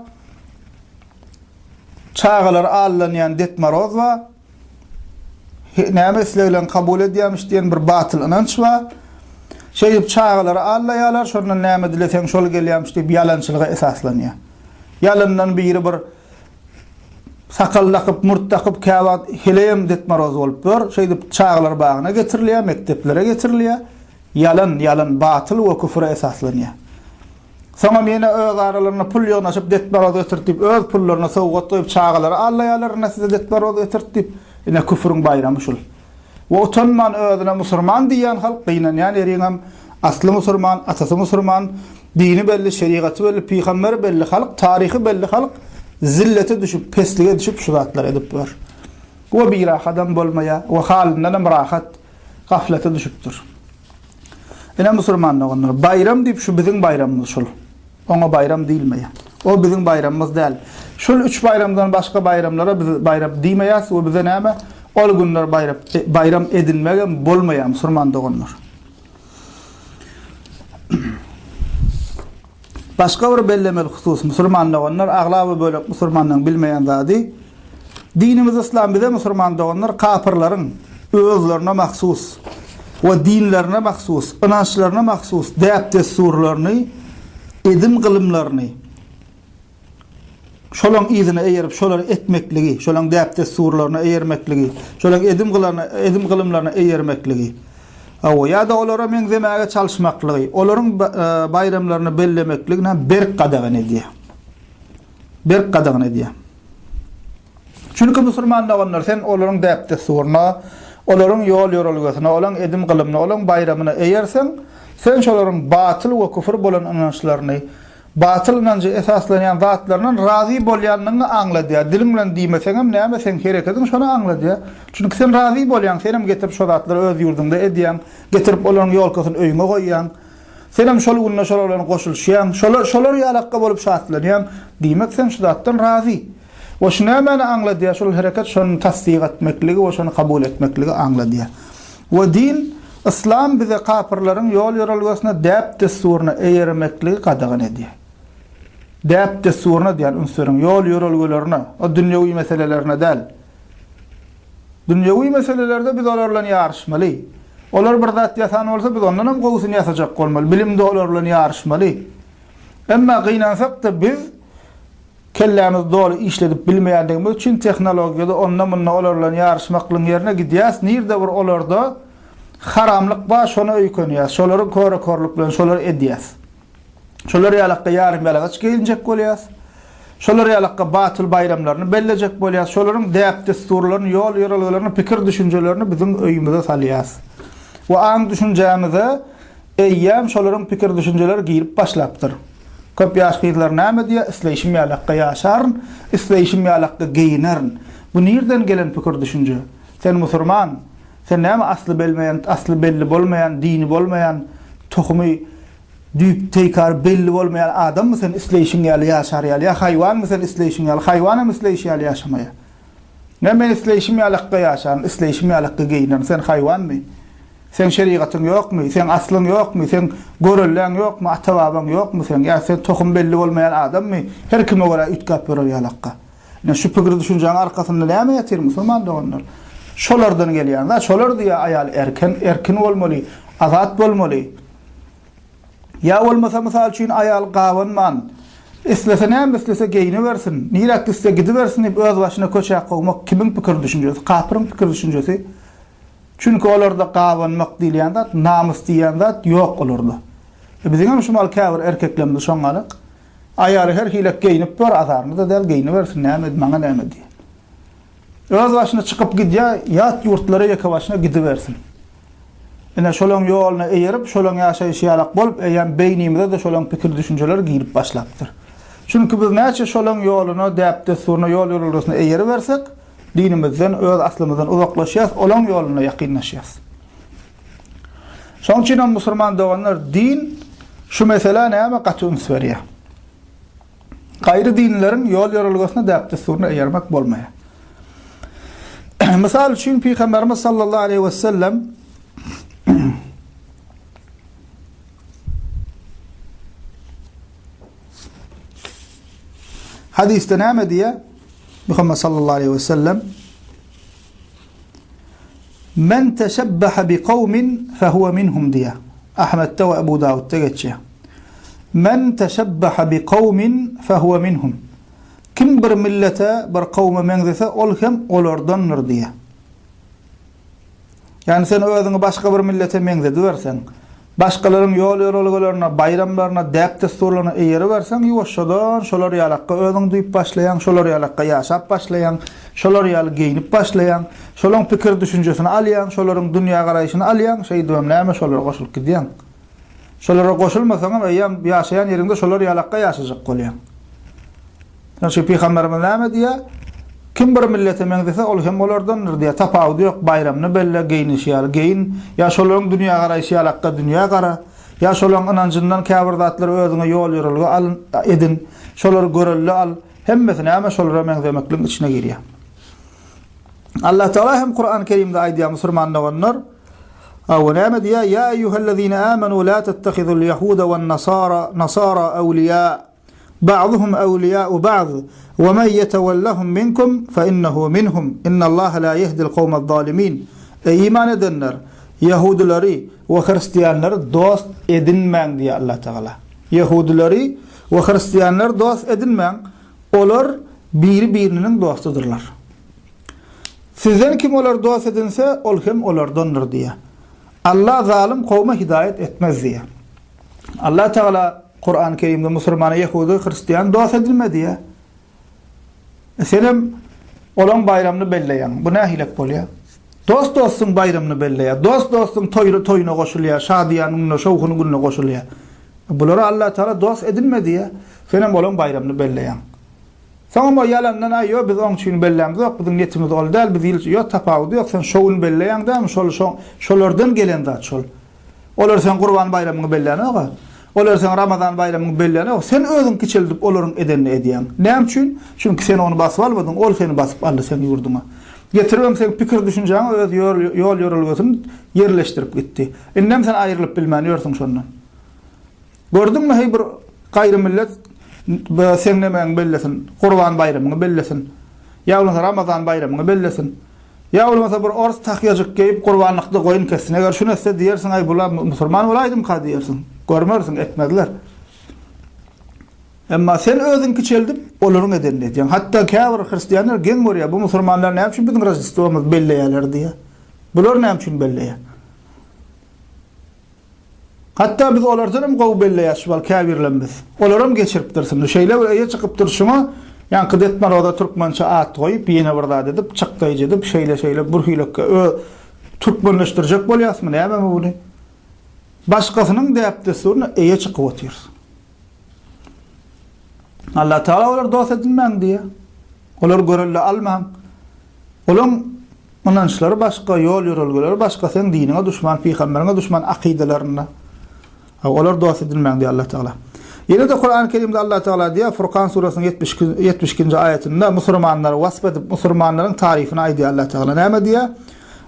Çagalar aldanýan Det Moroz bar. Näme isleglerini kabul edýärmiş diýen bir batyl ynanç bar. Şeýdip çagalary aldaýarlar, şondan näme dileseň şol gelýärmiş diýip ýalançylyga esaslanýar. Ýalandan biri bir sakal dakyp, murt dakyp käwagt heleýem Det Moroz bolup ýör. Şeýdip çagalar bagyna getirilýär, mekdeplere getirilýär. Ýalan, ýalan, batyl we küfüre esaslanýar. Soňam ýene öz aralarynda pul ýygnaşyp Det Moroz getirt diýip öz pullaryna sowgat goýup çagalary aldaýarlar ine size Det Moroz getirt diýip. Ine küfüriň baýramy şul. We utanman özüne musurman diýýän halk gynanýan ýeriňem asly musurman, atasy musurman, dini belli, şerigaty belli, pygamberi belli halk, taryhy belli halk zillete düşüp, peslige düşüp şu zatlary edip ýör. We birahadam bolmaýar we halyndanam rahat gaflete düşüpdir. Ine musurman doganlar, baýram diýip şu biziň baýramymyz şul. Oňa baýram diýilmeýär. O biziň baýramymyz däl. Şul üç baýramdan başga baýramlara biz baýram diýmeýäs we bize näme ol günler baýram baýram edinmegem bolmaýar musurman doganlar. Başga bir bellemeli husus, musurman doganlar, aglaba bölek musurmanlaryň bilmeýän zady, dinimiz yslam bize musurman doganlar kapyrlaryň özlerine mahsus we dinlerine mahsus, ynançlaryna mahsus däp-dessurlaryny, edim-gylymlaryny, Şolaň yzyna eýerip, şolary etmekligi, şolaň däp-dessurlaryna eýermekligi, şolaň edim-gylaryna, edim-gylymlaryna eýermekligi, hawa, ýa-da olara meňzemäge çalyşmaklygy, olaryň baýramlaryny bellemekligini hem berk gadagan edýär. Berk gadagan edýär. Çünki musulman doganlar, sen olaryň däp-dessuryna, olaryň ýol-ýörelgesine, olaň edim-gylymyna, olaň baýramyna eýerseň, sen şolaryň batyl we küfür bolan ynançlaryny, Batyl ynanja esaslanýan zatlaryndan razy bolýanlygyňy aňladýar. Diliň bilen diýmeseňem näme seň herekediň şony aňladýar. Çünki sen razy bolýaň, senem getirip şo zatlary öz ýurduňda edýäň, getirip olaryň ýolkasyny öýüňe goýýaň. Senem şol günde şolar bilen goşulyşýaň, şolar şolar ýalakga bolup şatlanýaň. Diýmek sen şu zatdan razy. We şu nämäni aňladýar şol hereket şony tassyk etmekligi we şony kabul etmekligi aňladýar. We din, yslam bize kapyrlaryň ýol-ýörelgesine, däp-dessuryna eýermekligi gadagan edýär. Däp-dessuryna diýýän üns beriň, ýol-ýörelgelerine, o dünýewi meselelerine däl. Dünýewi meselelerde biz olar bilen ýaryşmaly. Olar bir zat ýasan bolsa, biz ondan hem gowusyny ýasajak bolmaly. Bilimde olar bilen ýaryşmaly. Emma gynansak-da biz kellämizi doly işledip bilmeýändigimiz üçin tehnologiýada onda-munda olar bilen ýaryşmaklygyň ýerine gidýäs, nirde bir olarda haramlyk bar, şona öýkenýäs, şolary köre-körlük bilen şolary edýäs. Şolar ýalakda ýarym-ýalaňaç geýinjek bolýas. Şolar ýalakda batyl baýramlaryny bellejek bolýas. Şolaryň däp-dessurlaryny, ýol-ýörelgelerini, pikir-düşünjelerini biziň öýümize salýas. We aň-düşünjämize eýýäm şolaryň pikir-düşünjeleri girip başlapdyr. Köp ýaş gyzlar näme diýýär? Isleýşim ýalakda ýaşaryn, isleýşim ýalakda geýinerin. Bu nirden gelen pikir-düşünje? Sen musurman, sen näme asly belmeýän, asly belli bolmaýan, dini bolmaýan, tohumy Düýp teýkary belli bolmaýan adammy sen isleýşiň ýaly ýaşar ýaly ýa haýwanmy sen isleýşiň ýaly haýwanam isleýşi ýaly ýaşamaýar. Nä men isleýşim ýalakda ýaşaryn isleýşim ýalakda geýinerin sen haýwanmy? Seň şerigatyň ýokmy? Seň aslyň ýokmy? Seň görelläň ýokmy? Ata babaň ýokmy seň? Ýa sen tohum belli bolmaýan adammy? Her kime görä üýtgäp ýörer ýalakga. Ine şu pikir düşünjäň arkasynda näme ýatyr musulman doganlar? Şolardan gelýän zat şolar diýýär aýal erken erkin bolmaly azat bolmaly. Ýa bolmasa, mysal üçin, aýal gabanman, islese näme islese geýnibersin, niräk gitse gidibersin diýip öz başyna köçä kowmak kimiň pikir-düşünjesi? Kapyryň pikir-düşünjesi. Çünki olarda gabanmak diýilýän zat, namys diýýän zat ýok olarda. E biziňem şumal käbir erkeklerimiz şoňňalak. Aýaly her hilek geýnip ýör, azarly-da däl, geýnibersin, näme, maňa näme diýýär. Öz başyna çykyp gidýär, ýat ýurtlara ýeke başyna gidibersin. Ine, şolaň ýoluna eýerip, şolaň ýaşaýşy ýalak bolup, eýýäm beýnimize-de şolaň pikir-düşünjeleri girip başlapdyr. Çünki biz näçe şolaň ýoluna, däp-dessuryna, ýol-ýörelgesine eýeribersek, dinimizden, öz aslymyzdan uzaklaşýas, olaň ýoluna ýakynlaşýas. Şonuň üçin hem musulman doganlar, din şu meselä näme gaty üns berýär. Gaýry dinleriň ýol-ýörelgesine, däp-dessuryna eýermek bolmaýar. Mysal üçin, Pygamberimiz sallallahu aleýhi we sellem hadysda näme diýýär? Muhammed sallallahu aleýhi we sellem Men teşebbehe bi kawmin fehuwe minhum diýýär. Ahmetde we Ebu Dawutda geçýär. Men teşebbehe bi kawmin fehuwe minhum. Kim bir millete, bir kowma meňzese, ol hem olardandyr diýýär. Ýagny sen özüňi başga bir millete meňzediberseň, başgalaryň ýol-ýörelgelerine, baýramlaryna, däp-dessurlaryna eýeriberseň, ýuwaşjadan şolar ýalakga özüňi duýup başlaýaň, şolar ýalakga ýaşap başlaýaň, şolar ýaly geýnip başlaýaň, şolaň pikir-düşünjesini alýaň, şolaryň dünýägaraýşyny alýaň, şeýdibem näme şolara goşulyp gidýäň. Şolara goşulmasaňam eýýäm ýaşaýan ýeriňde şolar ýalakga ýaşajak bolýaň. Şonuň üçin Pygamberimiz näme diýýär? Kim bir millete meňzese, ol hem olardandyr diýýär. Tapawudy ýok, baýramyny belle, geýnişi ýaly geýin, ýa şolaryň dünýägaraýşy ýalakga dünýä gara, ýa şolaryň ynanjyndan käbir zatlary özüňe ýol-ýörelge al, edin, şolary görelde al, hemmesi näme şolara meňzemekligiň içine girýär. Allatagala hem Kurany Kerimde aýdýar musurman doganlar, Hawa näme diýýär? Ýa eýýuhellezine amanu la tettehizul ýahuda wen nasara nasara awliýa. Ba'duhum awliýa'u ba'd, we men ýetewellehum minkum fe innehu minhum, innallaha la ýehdil kowmez zalimin. Eý iman edenler! Ýehudylary we hristianlary dost edinmäň diýýär Allah Tagala. Ýehudylary we hristianlary dost edinmäň, olar biri-biriniň dostudyrlar. Sizden kim olary dost edinse, ol hem olardandyr diýýär. Allah zalym kowma hidaýat etmez diýýär. Allah Tagala Kurany Kerimde musulmana ýehudy, hristian dost edinme diýýär. E senem olaň baýramyny belleýäň. Bu nähilek bolýar? Dost dostuň baýramyny belleýär. Dost dostuň toýy toýuna goşulýar, şadyýan gününe, şowhun gününe goşulýar. E bulara Allah Tagala dost edinme diýýär. Senem olaň baýramyny belleýäň. Soňam o ýalandan aý ýo biz oň üçin bellämzok, biziň niýetimiz ol däl, biz ýyl ýo tapawudy ýok, sen şo gün belleýäň dämi, şol şo şolardan gelen zat şol. Olar seň Gurban baýramyňy bellänok-a. Olar seň Ramazan baýramyňy bellänok. Sen özüň kiçeldip olaryň edenini edýäň. Näme üçin? Çünki sen ony basyp almadyň, ol seni basyp aldy seň ýurduňa. Getiribem seň pikir-düşünjäňe öz ýol-ýörelgesini ýerleşdirip gitdi. Indem sen aýrylyp bilmän ýörsüň şondan. Gördüňmi heý bir gaýry millet seň nemäňi bellesin, Gurban baýramyňy bellesin. Ýa bolmasa Ramazan baýramyňy bellesin. Ýa bolmasa bir ors tahýajyk geýip gurbanlykda goýun kessin. Eger şuny etse diýersiň, aý bula musurman bolaýdymka diýersiň. Görmersiň, etmezler. Emma sen özüň kiçeldip, olaryň edenini edýäň. Hatda käbir hristianlar geň görýär, bu musurmanlar näme üçin biziň Roždestwomyzy belleýärler diýýär. Bular näme üçin belleýär? Hatda biz olardan hem gowy belleýäs şu wagt käbirlerimiz. Olaram geçiripdir şuny. Şeýle bir eýe çykypdyr şuňa, ýaňky Ded Moroza türkmençe at goýup, ýene bir zat edip, çykdaýjy edip, şeýle-şeýle bir hüýlekge öz türkmenleşdirjek bolýasmy, nämemi buny? Başgasynyň däp-dessuryna eýe çykyp otyrys. Allah Tagala olary dost edinmäň diýýär. Olary görelde almaň. Olaň ynançlary başga, ýol-ýörelgeleri başga, seň diniňe duşman, pygamberiňe duşman akydalarynda. Olary dost edinmäň diýýär Allah Tagala. Ýene-de Kurany Kerimde Allah Tagala diýýär, Furkan surasynyň 72 72-nji aýatynda musurmanlary wasp edip, musurmanlaryň taryfyny aýdýar Allah Tagala. Näme diýýär?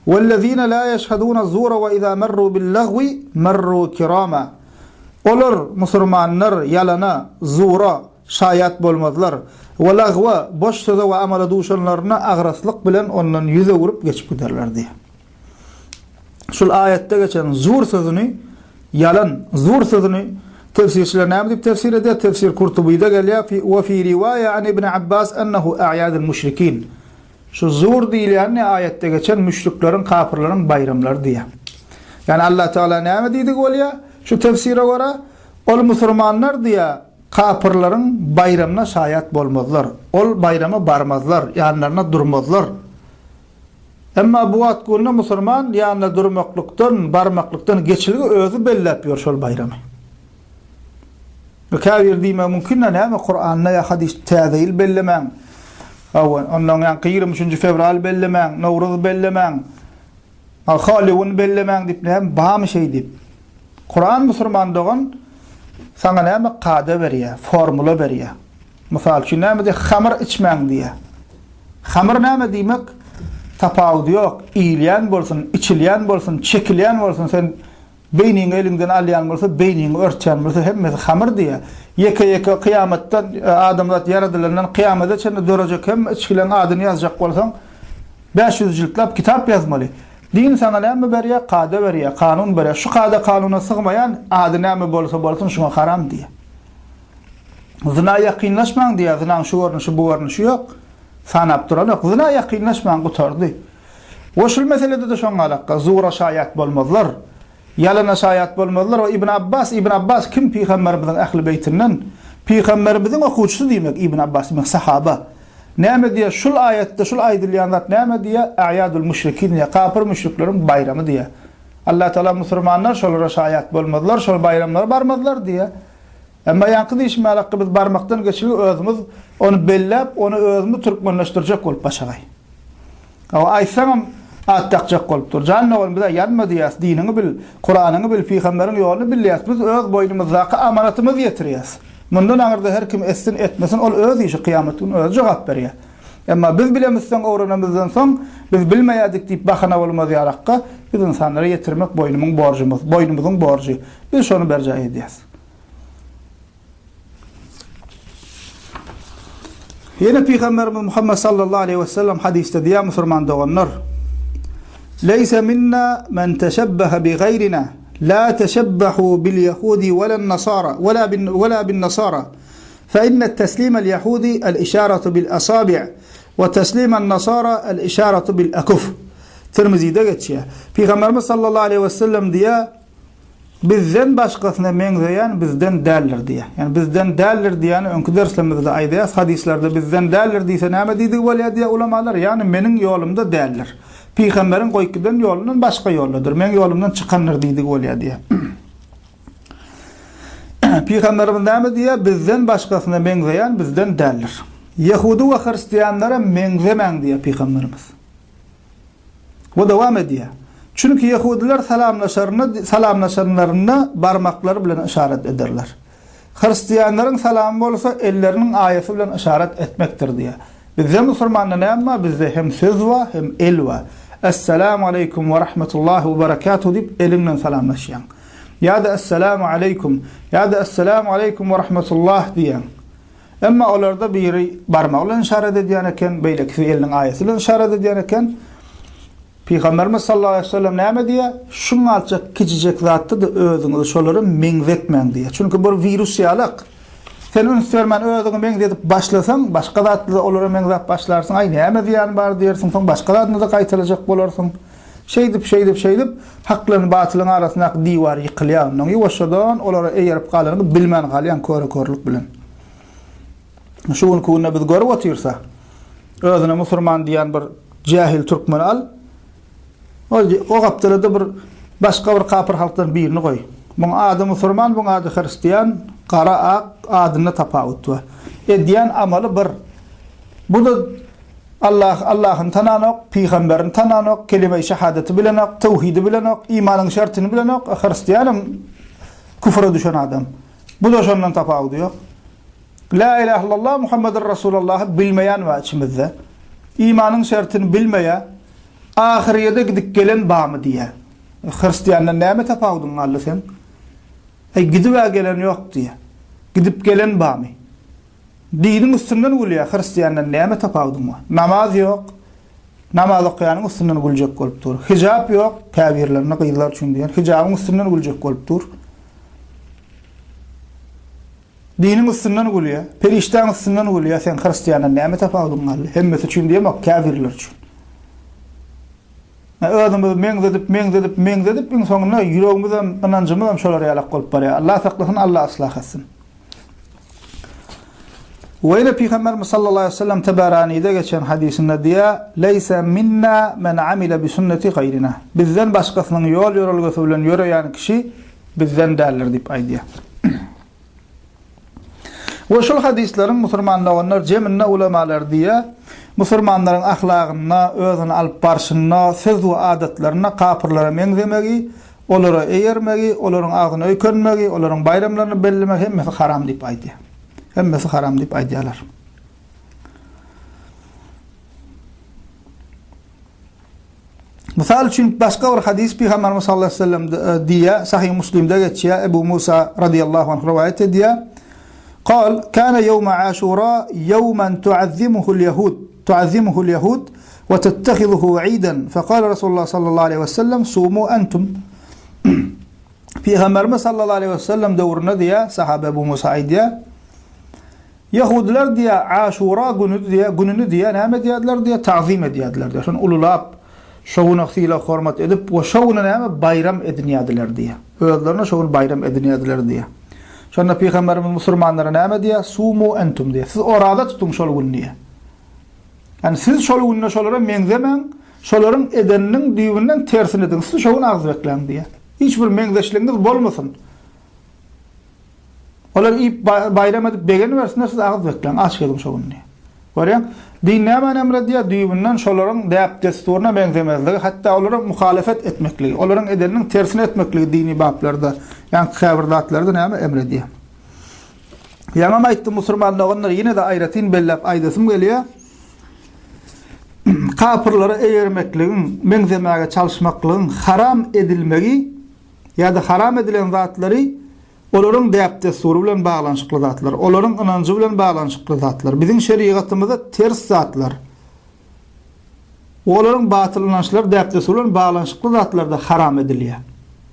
Wellezine la yeşhedune zura we iza merru bil lagwi merru kirama. Olar, musurmanlar, ýalana, zura, şaýat bolmazlar. We lagwa, boş söze we amala duşanlarynda agraslyk bilen ondan ýüz öwrüp geçip giderler diýýär. Şul aýatda geçen zur sözüni, ýalan, zur sözüni tefsirçiler näme diýip tefsir edýär? Tefsir Kurtubyda gelýär, We fi riwaýa an Ibn Abbas ennehu a'ýadul müşrikin. Şu zur diýilýän ne aýatda geçen müşrikleriň, kapyrlaryň baýramlary diýýär. Ýagny Allah Tagala näme diýdigi bolýar? Şu tefsire görä, ol musurmanlar diýýär, kapyrlaryň baýramyna şaýat bolmazlar. Ol baýrama barmazlar, ýanlarynda durmazlar. Emma bu wagt günde musurman ýanynda durmaklykdan, barmaklykdan geçilgi özi belläp ýör şol baýramy. Käbiri diýmegi mümkin-dä, näme Kuranda ýa hadysda täze ýyl bellemäň, hawa, ondan ýaňky 23-nji fewral bellemäň, Nowruz bellemäň, Halloween bellemäň diýip näme barmy şeý diýip. Kuran musurman dogan saňa näme kada berýär, formula berýär. Mysal üçin näme diýýär? Hamyr içmäň diýýär. Hamyr näme diýmek? Tapawudy ýok. Iýilýän bolsun, içilýän bolsun, çekilýän bolsun sen Beýniňi eliňden alýan bolsa, beýniňi örtýän bolsa hemmesi hamyr diýýär. Ýeke-ýeke kyýamatdan, adamzat ýaradylandan kyýamata çenli dörejek hemme içgileň adyny ýazjak bolsaň, 500 jiltlap kitap ýazmaly. Din saňa näme berýär? Kada berýär, kanun berýär. Şu kada-kanuna sygmaýan ady näme bolsa bolsun şuňa haram diýýär. Zyna ýakynlaşmaň diýýär, zynaň şu görnüşi, bu görnüşi ýok. Sanap duranok. Zyna ýakynlaşmaň gutardy. We şul meselede-de şoň galakga, zura şaýat bolmazlar. Ýalana şaýat bolmazlar we Ibn Abbas, Ibn Abbas kim Pygamberimiziň ähli beýtinden? Pygamberimiziň okuwçysy diýmek Ibn Abbas diýmek sahaba. Näme diýýär? Şul aýatda şul aýdylýan zat näme diýýär? A'ýadul müşrikin diýýär. Kapyr müşrikleriň baýramy diýýär. Allah Tagala musurmanlar şolara şaýat bolmazlar, şol baýramlara barmazlar diýýär. Emma ýaňky diýşim ýalakga biz barmakdan geçilgi özümiz ony belläp, ony özümiz türkmenleşdirjek bolup başagaý. Hawa, aýtsaňam at dakjak bolup dur. Jan dogan bize ýanma diýýäs, diniňi bil, Kuranyňy bil, pygamberiň ýoluny bil diýýäs. Biz öz boýnumyzdaky amanatymyzy ýetirýäs. Mundan aňyrda her kim etsin, etmesin, ol öz işi, kyýamat güni özi jogap berýär. Emma biz bilemizsoň, öwrenemizden soň, biz bilmeýärdik diýip bahana bolmaz ýalakga, biz ynsanlara ýetirmek boýnumyň borjumyz, boýnumyzyň borjy. Biz şony berjaý edýäs. Ýene Pygamberimiz Muhammet sallallahu aleýhi we sellem hadysda diýýär musulman doganlar, Leýse minna men teşebbehe bi gaýrina, la teşebbehu bil ýehudi welen nasara, wela bin wela bin nasara. Fe inne teslimel ýehudi el işaratu bil asabi' we teslimen nasara el işaratu bil akuf. Tirmizide geçýär. Pygamberimiz sallallahu aleýhi we sellem diýýär, Bizden başgasyna meňzeýän bizden däldir diýýär. Ýagny bizden däldir diýýäni öňki derslerimizde aýdýas, hadyslarda bizden däldir diýse näme diýdigi bolýar diýýär ulamalar, ýagny meniň ýolumda däldir. Pygamberiň goýup giden ýolundan başga ýoldadyr, meň ýolumdan çykandyr diýdigi bolýar diýýär. Pygamberimiz näme diýýär? Bizden başgasyna meňzeýän bizden däldir. Ýehudy we hristianlara meňzemäň diýýär pygamberimiz. We dowam edýär. Çünki ýehudylar salamlaşarynda salamlaşanlarynda barmaklary bilen yşarat ederler. Hristianlaryň salamy bolsa elleriniň aýasy bilen yşarat etmekdir diýýär. Bizde musulmanda näme bar? Bizde hem söz bar, hem el bar. Essalamu aleýkum we rahmetullahi we berekatuhu diýip eliň bilen salamlaşýaň. Ýa-da Essalamu aleýkum, ýa-da Essalamu aleýkum we rahmetullah diýýäň. Emma olarda biri barmagy bilen yşarat edýän eken, beýlekisi eliniň aýasy bilen yşarat edýän eken. Pygamberimiz sallallahu aleýhi we sellem näme diýýär? Şuňalçak kiçijek zatda-da özüňizi şolara meňzetmäň diýýär. Çünki bir wirus ýalak. Sen üns bermän özüňi meňzedip başlasaň, başga zatda-da olara meňzäp başlarsyň. Aý, näme zyýany bar diýersiň, soň başga zadyny-da gaýtalajak bolarsyň. Şeýdip, şeýdip, şeýdip, hak bilen batylyň arasyndaky diwar ýykylýar. Ondan ýuwaşjadan olara eýerip galanyňy bilmän galýaň köre-körlük bilen. Şu günki günde biz görüp otyrsa, özüne musurman diýen bir jähil türkmeni al, ol o gapdalada bir başga bir kapyr halkdan birini goý. Muň ady musurman, muň ady hristian, gara, ak, adynda tapawut bar. Edýän amaly bir. Bu-da Allah, Allahyny tananok, pygamberini tananok, kelime-i şehadeti bilenok, tewhidi bilenok, imanyň şertini bilenok, hristianam küfüre düşen adam. Bu-da şondan tapawudy ýok. La ilahe illallah Muhammedur Rasulullahy bilmeýän bar içimizde. Imanyň şertini bilmeýär. Ahyrýede gidip gelen barmy diýýär. Hristiandan näme tapawudyň galdy seň? Eý gidib-ä gelen ýok diýýär. Gidip gelen barmy? Diniň üstünden gülýär, hristiandan näme tapawudyň bar? Namaz ýok. Namaz okaýanyň üstünden güljek bolup dur. Hijap ýok, käbirlerinde gyzlar üçin diýen. Hijabyň üstünden güljek bolup dur. Diniň üstünden gülýär, perişdäň üstünden gülýär, seň hristiandan näme tapawudyň galdy? Hemmesi üçin diýemok, käbirleri üçin. Özümizi meňzedip, meňzedip, meňzedip, iň soňunda ýüregimizem, ynanjymyzam şolar ýalak bolup barýar. Allah saklasyn, Allah yslah etsin. We ýene Pygamberimiz sallallahu aleýhi we sellem Tabaranide geçen hadysynda diýýär, Leýse minna men amile bi sünneti gaýrina. Bizden başgasynyň ýol ýörelgesi bilen ýöreýän kişi bizden däldir diýip aýdýar. We şul hadyslaryň musulman doganlar jeminde ulamalar diýýär, musulmanlaryň ahlagynda, özüni alyp barşynda, söz we adatlarynda kapyrlara meňzemegi, olara eýermegi, olaryň agzyna öýkenmegi, olaryň baýramlaryny bellemegi hemmesi haram diýip aýdýar. Hemmesi haram diýip aýdýarlar. Mysal üçin başga bir hadys Pygamberimiz sallallahu aleyhi ve sellem e, diýýär, Sahih Muslimde geçýär, Ebu Musa radıyallahu anh rowaýat edýär. Kal, kana ýewme Aşura ýewmen tuazzimuhul ýehud, tuazzimuhul ýehud we tettehizuhu iden. Fekal Resulullah sallallahu aleyhi ve sellem sumu entum. Pygamberimiz sallallahu aleyhi ve sellem döwründe diýýär, sahabe Ebu Musa aýdýar. Ýehudylar diýýär, Aşura güni diýýär, gününi diýýär, näme edýärdiler diýýär, tagzym edýärdiler diýýär. Şony ululap, şo güne sylag-hormat edip we şo güni näme, baýram edinýärdiler diýýär. Özlerine şo gün baýram edinýärdiler diýýär. Şonda Pygamberimiz musulmanlara näme diýýär? Sumu entum diýýär. Siz oraza tutuň şol gün diýýär. Ýagny siz şol günde şolara meňzemäň, şolaryň edeniniň düýbünden tersini ediň. Siz şo gün agyz bekläň diýýär. Hiç bir meňzeşligiňiz bolmasyn. Olar iýip baýram edip begenibersinler, siz agyz bekläň, aç geziň şo gün diýýär. Görýäň? Din nämäni emr edýär? Düýbünden şolaryň däp-dessuryna meňzemezligi, hatda olara muhalefet etmekligi, olaryň edeniniň tersini etmekligi dini baplarda, ýaňky käbir zatlarda näme emr edýär? Ýaňam aýtdym musurman doganlar, ýene-de aýratyn belläp aýdasym gelýär. Kapyrlara eýermekligiň, meňzemäge çalyşmaklygyň haram edilmegi ýa-da haram edilen zatlary Olaryň däp-dessury bilen baglanyşykly zatlar, olaryň ynanjy bilen baglanyşykly zatlar, biziň şerigatymyza ters zatlar, olaryň batyl ynançlary, däp-dessury bilen baglanyşykly zatlarda haram edilýär.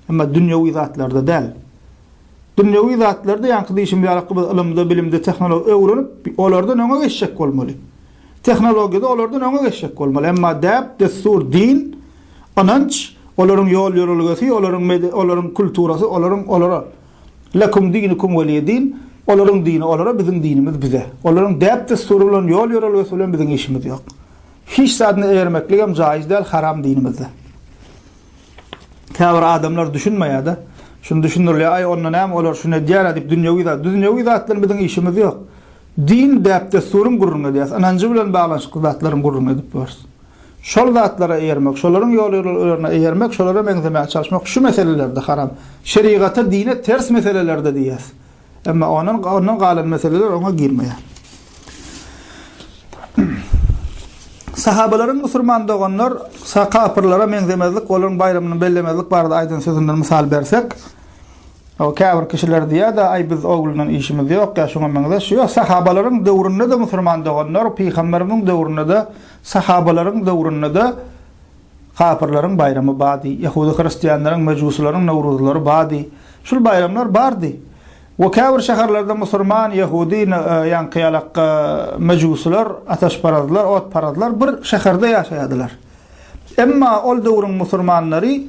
Emma dünýewi zatlarda däl. Dünýewi zatlarda ýaňky diýşim ýaly biz ylymda, bilimde, tehnologiýada öwrenip, olardan öňe geçjek bolmaly. Tehnologiýada olardan öňe geçjek bolmaly. Emma däp-dessur, din, ynanç, olaryň ýol-ýörelgesi, olaryň mede, olaryň kulturasy, olaryň olara Lekum dinukum weliye din, olaryň dini olara, biziň dinimiz bize. Olaryň däp-dessury bilen, ýol-ýörelgesi bilen biziň işimiz ýok. Hiç zadyna eýermekligem jaýyz däl, haram dinimizde. Käbir adamlar düşünmeýär-de. Şuny düşündirilýär, aý onda näme olar şuny edýär-ä diýip dünýewi zat. Dünýewi zat bilen biziň işimiz ýok. Din, däp-dessuryň gürrüňini edýäris, ynanjy bilen baglanyşykly zatlaryň gürrüňini edip ýörüs. Şol zatlara eýermek, şolaryň ýol-ýörelgelerine eýermek, şolara meňzemäge çalyşmak şu meselelerde haram. Şerigata, dine ters meselelerde diýýäs. Emma ondan, ondan galan meseleler oňa girmeýär. Sahabalaryň musurman doganlar kapyrlara meňzemezlik, olaryň baýramyny bellemezlik barada aýdan sözünden mysal bersek, O käbir kişiler diýýär-de, aý biz oglundan işimiz ýok ýa şuňa meňzeş. Ýok, sahabalaryň döwründe-de musurman doganlar, pygamberimiziň döwründe-de, sahabalaryň döwründe-de. Kapyrlaryň baýramy bardy. Ýehudy hristianlaryň, mejusylaryň nowruzlary bardy. Şul baýramlar bardy. We käbir şäherlerde musurman, ýehudy, ýaňky ýalak mejusylar, ataşparazlar, otparazlar bir şäherde ýaşaýardylar. Emma ol döwrüň musurmanlary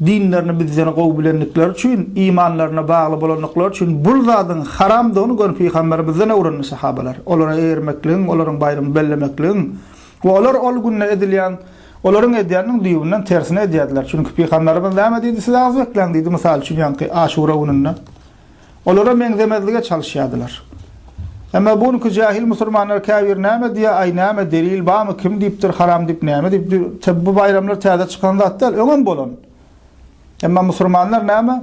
dinlerini bizden gowy bilendikleri üçin, imanlaryna bagly bolandyklary üçin bul zadyň haramdygyny göni pygamberimizden öwrendi sahabalar. Olara eýermekligiň, olaryň baýramyny bellemekligiň we olar ol günde edilýän olaryň edýäniniň düýbünden tersini edýärdiler. Çünki pygamberimiz näme diýdi siz agyz bekläň diýdi mysal üçin ýaňky Aşura gününde. Olara meňzemezlige çalyşýardylar. Emma bu günki jähil musulmanlar käbiri näme diýýär, aý näme delil barmy, kim diýipdir haram diýip näme diýip, bu baýramlar täze çykan zat däl, öňem bolan. Emma musulmanlar näme?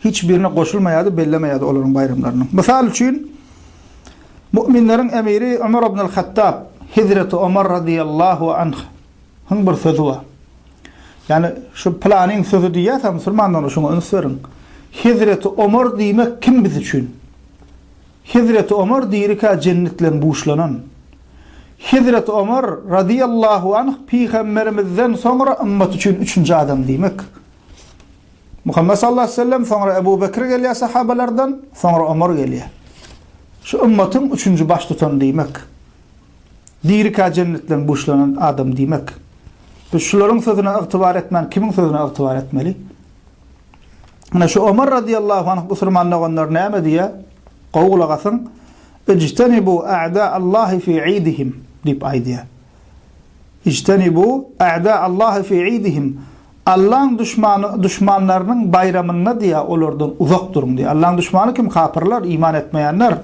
Hiç birine goşulmaýardy, bellemeýärdi olaryň baýramlaryny. Mysal üçin, mu'minleriň emiri Ömer ibn al-Hattab, Hezreti Omar radiyallahu anh, Hyň bir sözi bar. Ýani şu pylanyň sözi diýýäs-ä musulmanlar şuňa üns beriň. Hezreti Omar diýmek kim biz üçin? Hezreti Omar dirikä jennet bilen buşlanan. Hezreti Omar razyýallahu anh pygamberimizden soňra ymmat üçin üçünji adam diýmek. Muhammet sallallahu aleyhi ve sellem soňra Ebu Bekir gelýär sahabalardan, soňra Omar gelýär. Şu ymmatyň üçünji baştutany diýmek. Dirikä jennetden buşlanan adam diýmek. Biz şularyň sözüne ygtybar etmän kimiň sözüne ygtybar etmeli? Ine şu Omar razyýallahu anh musulman doganlar näme diýýär? Gowy gulak asyň. Ijtenibu a'da Allahi fi idihim diýip aýdýar. Ijtenibu a'da Allahi fi idihim. Allaň duşmany duşmanlarynyň baýramynda diýýär, olardan uzak duruň diýýär. Allaň duşmany kim? Kapyrlar, iman etmeýänler.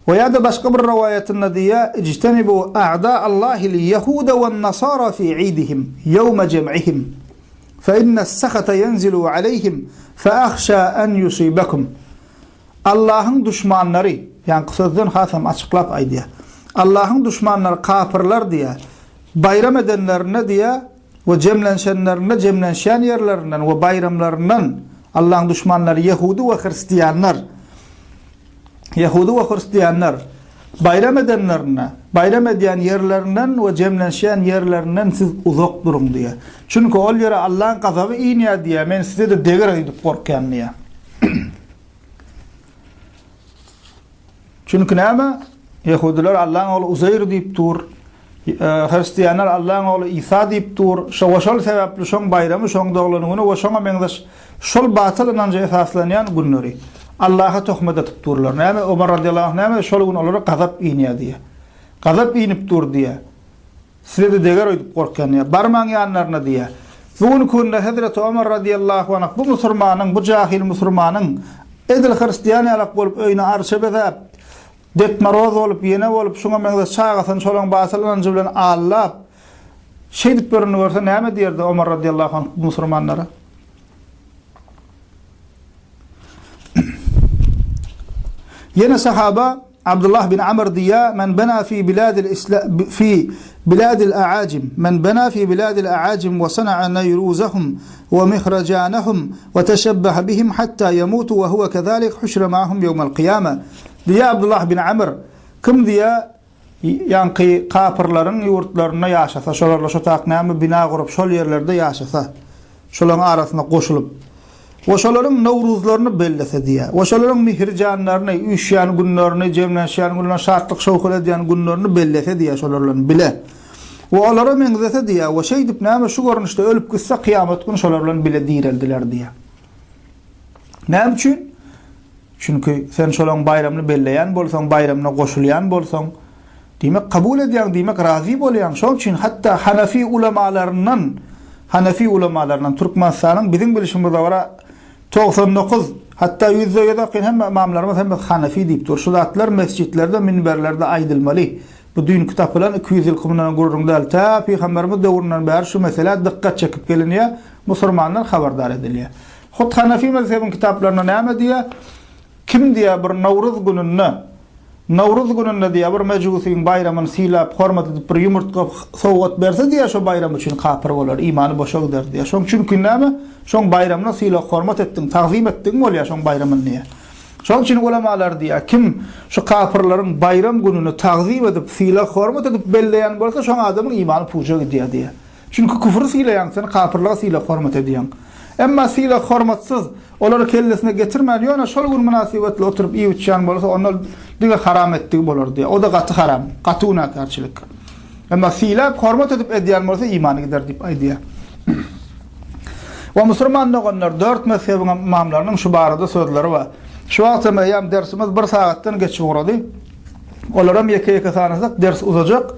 We ýa-da başga bir rowaýatynda diýýär, Ijtenibu a'da Allahil ýehuda wen-nasara fi idihim, ýewme jem'ihim, fe innes-sahata ýenzilu aleýhim, fe ahşa en ýusibekum. Allahyň duşmanlary, ýaňky sözden hasam açyklap aýdýar. Allahyň duşmanlary kapyrlar diýýär, baýram edenlerinde diýýär we jemlenşenlerinde jemlenşýän ýerlerinden we baýramlaryndan Allahyň duşmanlary ýehudy we hristianlar, Ýehudy we hristianlar baýram edenlerinde, baýram edýän ýerlerinden we jemlenişýän ýerlerinden siz uzak duruň diýýär. Çünki ol ýere Allaň gazaby inýär diýýär, men size-de deger öýdüp gorkýan diýýär. Çünki näme? Ýehudylar Allaň ogly Uzeýr diýip dur. Hristianlar Allaň ogly Isa diýip dur. Şo we şol sebäpli şoň baýramy, şoň doglan güni we şoňa meňzeş şol batyl ynanja esaslanýan günleri Allaha töhmet atyp durlar. Näme Omar radyýallahu anh näme şol gün olara gazap inýär diýýär. Gazap inip dur diýýär. Size-de deger öýdüp gorkýan diýýär. Barmaň ýanlaryna diýýär. Bu günki günde Hezreti Omar radyýallahu anh bu musurmanyň, bu jahyl musurmanyň edil hristian ýalak bolup öýüni arça bezäp, Det Moroz bolup, ýene bolup, şuňa meňzeş çagasyny şolaň batyl ynanjy bilen aldap, şeýdip ýörenini görse näme diýerdi Omar radyýallahu anh bu musurmanlara? Ýene sahaba Abdullah bin Amr diýýär, Men bena fi biladil isla fi biladil aajim, men bena fi biladil aajim we sana'a neýruzahum we mihrajanahum we teşebbehe bihim hatta ýemutu we huwe kezalik huşre ma'hum ýewmel kyýame. Diýýär Abdullah bin Amr, Kim diýýär, ýaňky kapyrlaryň ýurtlarynda ýaşasa, şolarla şo tak näme bina gurup şol ýerlerde ýaşasa, şolaryň arasyna goşulyp we şolaryň nowruzlaryny bellese diýýär we şolaryň mihrijanlaryny, üýşýän günlerini, jemlenşýän günlerini, şatlyk-şowhun edýän günlerini bellese diýýär şolar bilen bile we olara meňzese diýýär we şeýdip näme şu görnüşde ölüp gitse kyýamat güni şolar bilen bile direldiler diýýär. Näme üçin? Çünki sen şolaň baýramyny belleýän bolsaň, baýramyna goşulýan bolsaň, diýmek kabul edýäň, diýmek razy bolýaň. Şoň üçin hatda Hanafi ulamalaryndan, Hanafi ulamalaryndan Türkmenistanyň biziň bilşimize görä 99, hatda ýüzde ýüze ýakyn hemme ymamlarymyz hemmesi Hanafi diýip dur. Şu zatlar mesjitlerde, minberlerde aýdylmaly. Bu düýnki tapylan 200 ýylky mundan gürrüň däl. Tä pygamberimiz döwründen bäri şu meselä dykgat çekip gelinýär, musurmanlar habardar edilýär. Hut Hanefi mezhebiň kitaplarynda näme diýýär? Kim diýýär bir Nowruz gününde, Nowruz gününde diýýär bir mejusyň baýramyny sylap, hormat edip bir ýumurtga sowgat berse diýýär şo baýram üçin kapyr bolar, imany boşa gider diýýär. Şoň çünki näme? Şoň baýramyna sylag-hormat etdiň, tagzym etdigiň bolýar şoň baýramyny diýýär. Şoň üçin ulamalar diýýär, kim şu kapyrlaryň baýram gününi tagzym edip, sylag-hormat edip belleýän bolsa şoň adamyň imany puja gidýär diýýär. Çünki küfri sylaýaň sen, kapyrlyga sylag-hormat edýäň. Emma sylag-hormatsyz, olary kellesine getirmän, ýöne şol gün mynasybetli oturyp iýip-içýän bolsa, onda ol diňe haram etdigi bolar diýýär. O-da gaty haram, gaty günäkärçilik. Emma sylap, hormat edip edýän bolsa, imany gider diýip aýdýar. We musurman doganlar, dört mezhebiň hem ymamlarynyň şu barada sözleri bar. Şu wagt hem eýýäm dersimiz bir sagatdan geçip ugrady. Olaram ýeke-ýeke sanasak ders uzajak.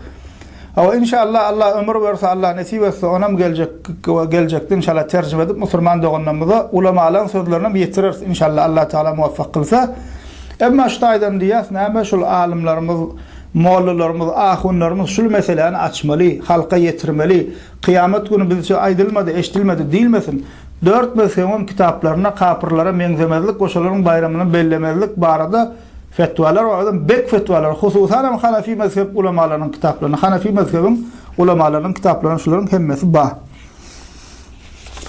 Hawa inşallah Allah ömür berse Allah nesip etse onam geljek geljekde inşallah terjime edip musurman doganlarymyza ulamalaň sözlerinem ýetireris inşallah Allah Taala muwaffak kylsa. Emma şu taýdan diýýäs näme şul alymlarymyz mollalarymyz ahunlarymyz şul meseläni açmaly halka ýetirmeli kyýamat güni bizçe aýdylmady eşdilmedi diýilmesin. Dört mezhebiňem kitaplarynda kapyrlara meňzemezlik we şolaryň baýramyny bellemezlik barada Fetwalar bar, özem bek fetwalar, hususan hem Hanafi mezhep ulamalarynyň kitaplarynda, Hanafi mezhebiň ulamalarynyň kitaplarynda şularyň hemmesi bar.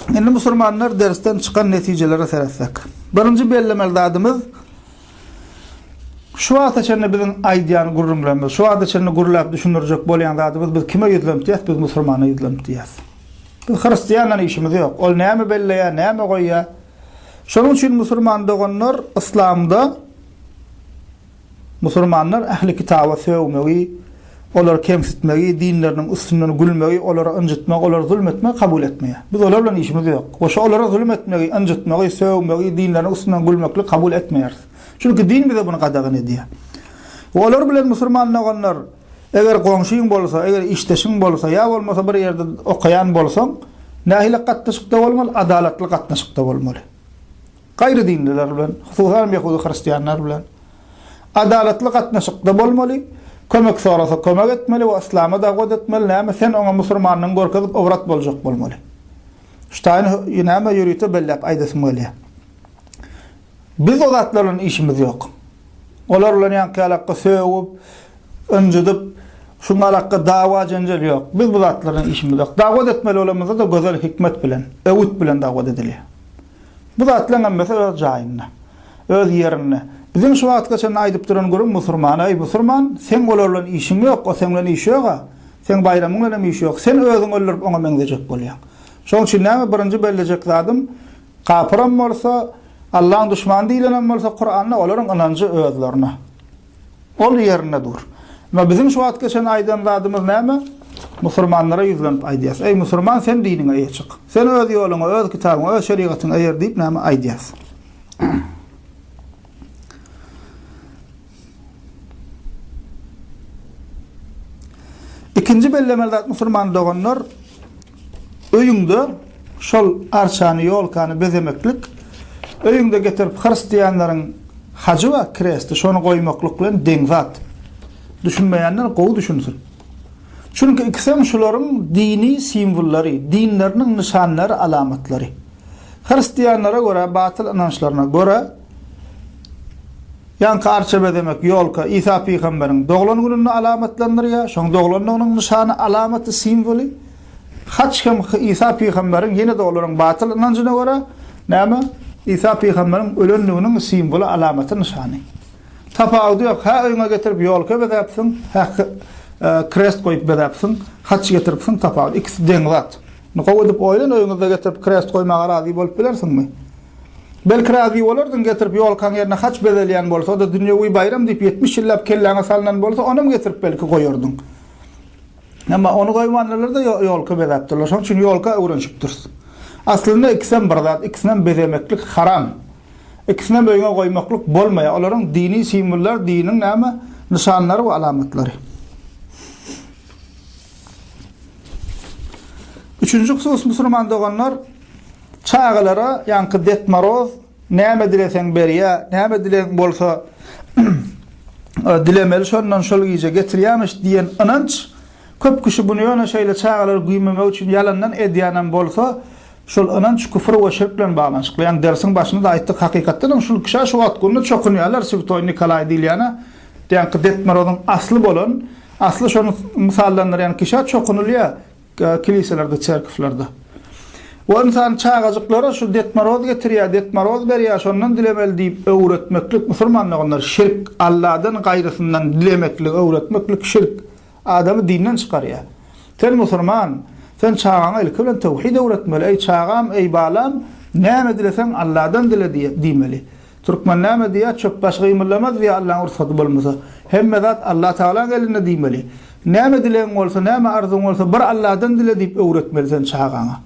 Indi musulmanlar dersden çykan netijelere seretsek. Birinji bellemeli zadymyz şu wagta çenli biziň aýdýan gürrüňlerimiz, şu wagta çenli gürläp düşündirjek bolýan zadymyz biz kime ýüzlenip diýýäs? Biz musulmana ýüzlenip diýýäs. Biz hristiandan işimiz ýok. Ol näme belleýär, näme goýýar? Şonuň üçin musulman doganlar yslamda musulmanlar ähli kitaba sögmegi, olary kemsitmegi, dinleriniň üstünden gülmegi, olary ynjytmagy, olara zulum etmegi kabul etmeýär. Biz olar bilen işimiz ýok. We şo olara zulum etmegi, ynjytmagy, sögmegi, dinleriniň üstünden gülmekligi kabul etmeýäris. Çünki din bize muny gadagan edýär. We olar bilen musulman doganlar Eger goňşyň bolsa, eger işdeşiň bolsa, ýa bolmasa bir ýerde okaýan bolsaň, nähili gatnaşykda bolmaly? Adalatly gatnaşykda bolmaly. Gaýry dinliler bilen, hususan ýehudy hristianlar bilen adalatly gatnaşykda bolmaly. Kömek sorasa kömek etmeli we yslama dagwat etmeli. Näme sen oňa musurmanlygyňy görkezip ybrat boljak bolmaly. Şu taýyny näme ýörite belläp aýdasym gelýär. Biz o zatlar bilen işimiz ýok. Olar bilen ýaňky ýalakga sögüp, ynjydyp, şuň alakga dawa-jenjel ýok. Biz bu zatlar bilen işimiz ýok. Dawat etmeli bolamyzda-da gözel hikmet bilen, öwüt bilen dawat edilýär. Bu zatlaryň hemmesi öz jaýynda, öz ýerinde. Biziň şu wagtka çenli aýdyp duran gürrüň musurmana, eý musurman, seň olar bilen işiň ýok, o seň bilen işi ýog-a. Seň baýramyň bilenem işi ýok. Sen özüňi öldürip oňa meňzejek bolýaň. Şonuň üçin näme birinji bellejek zadym, Kapyram bolsa, Allaň duşmany diýilenem bolsa Kuranda olaryň ynanjy özlerine. Ol ýerinde dur. Emma biziň şu wagtga çenli aýdan zadymyz näme? Musurmanlara ýüzlenip aýdýas. Eý musurman sen diniňe eýe çyk. Sen öz ýoluňa, öz kitabyňa, öz şerigatyňa eýer diýip näme aýdýas. Ikinji bellemeli zat musurman doganlar öýüňde şol arçany, ýolkany bezemeklik, öýüňde getirip hristianlaryň hajy bar, kresti, şony goýmaklyk bilen deň zat. Düşünmeýänler gowy düşünsin. Çünki ikisem şularyň dini simwollary, dinleriniň nyşanlary, alamatlary. Hristianlara görä, batyl ynançlaryna görä, Ýaňky arça bezemek, ýolka, Isa pygamberiň doglan gününi alamatlandyrýar, şoň doglandygynyň nyşany, alamaty, simwoly. Haç hem Isa pygamberiň, ýene-de olaryň batyl ynanjyna görä, näme? Isa pygamberiň ölendiginiň simwoly, alamaty, nyşany. Tapawudy ýok, hä öýüňe getirip ýolka bezäpsiň, hä krest goýup bezäpsiň, haç getiripsiň, tapawudy, ikisi deň zat. Indi gowy edip oýlan, öýüňizde getirip krest goýmaga razy bolup bilersiňmi? Belki razy bolardyň getirip ýolkaň ýerine haç bezelýän bolsa, o-da dünýewi baýram diýip 70 ýyllap kelläňe salnan bolsa, onam getirip belki goýardyň. Emma ony goýmandylar-da ýolka bezäpdirler. Şonuň üçin ýolka öwrenişipdiris. Aslynda ikisem bir zat, ikisinem bezemeklik haram. Ikisinem öýüňe goýmaklyk bolmaýar. Olaryň dini simwollary, diniň näme? Nyşanlary we alamatlary. Üçünji husus musulman doganlar, Çagalara ýaňky Det Moroz näme dileseň berýä, näme dilegiň bolsa dilemeli şondan şol gije getirýämiş diýen ynanç, köp kişi buny ýöne şeýle çagalary güýmemek üçin ýalandan edýänem bolsa, şol ynanç küfür we şirk bilen baglanyşykly. Ýaňy dersiň başynda-da aýtdyk, hakykatdanam şul kişä şu wagt günde çokunýarlar Swtoý Nikolaý diýilýäne, ýaňky Det Morozyň asly bolan, asly şony mysallandyrýan kişä çokunylýar. Kiliselerde, çerkewlerde. We ynsan çagajyklara şu Det Moroz getirýär, Det Moroz berýär, şondan dilemeli diýip öwretmeklik musulmanlygynda şirk, Alladan gaýrysyndan dilemekligi öwretmeklik şirk. Adamy dinden çykarýar. Sen musulman. Sen çagaňa ilki bilen töwhid öwretmeli. Eý çagam, eý balam, näme dileseň Alladan dile diýmeli. Türkmen näme diýýär, çöp başy gymyldamaz diýýär Allaň rugsady bolmasa. Hemme zat Allatagalaň elinde diýmeli. Näme dilegiň bolsa, näme arzuwyň bolsa bir Alladan dile diýip öwretmeli sen çagaňa.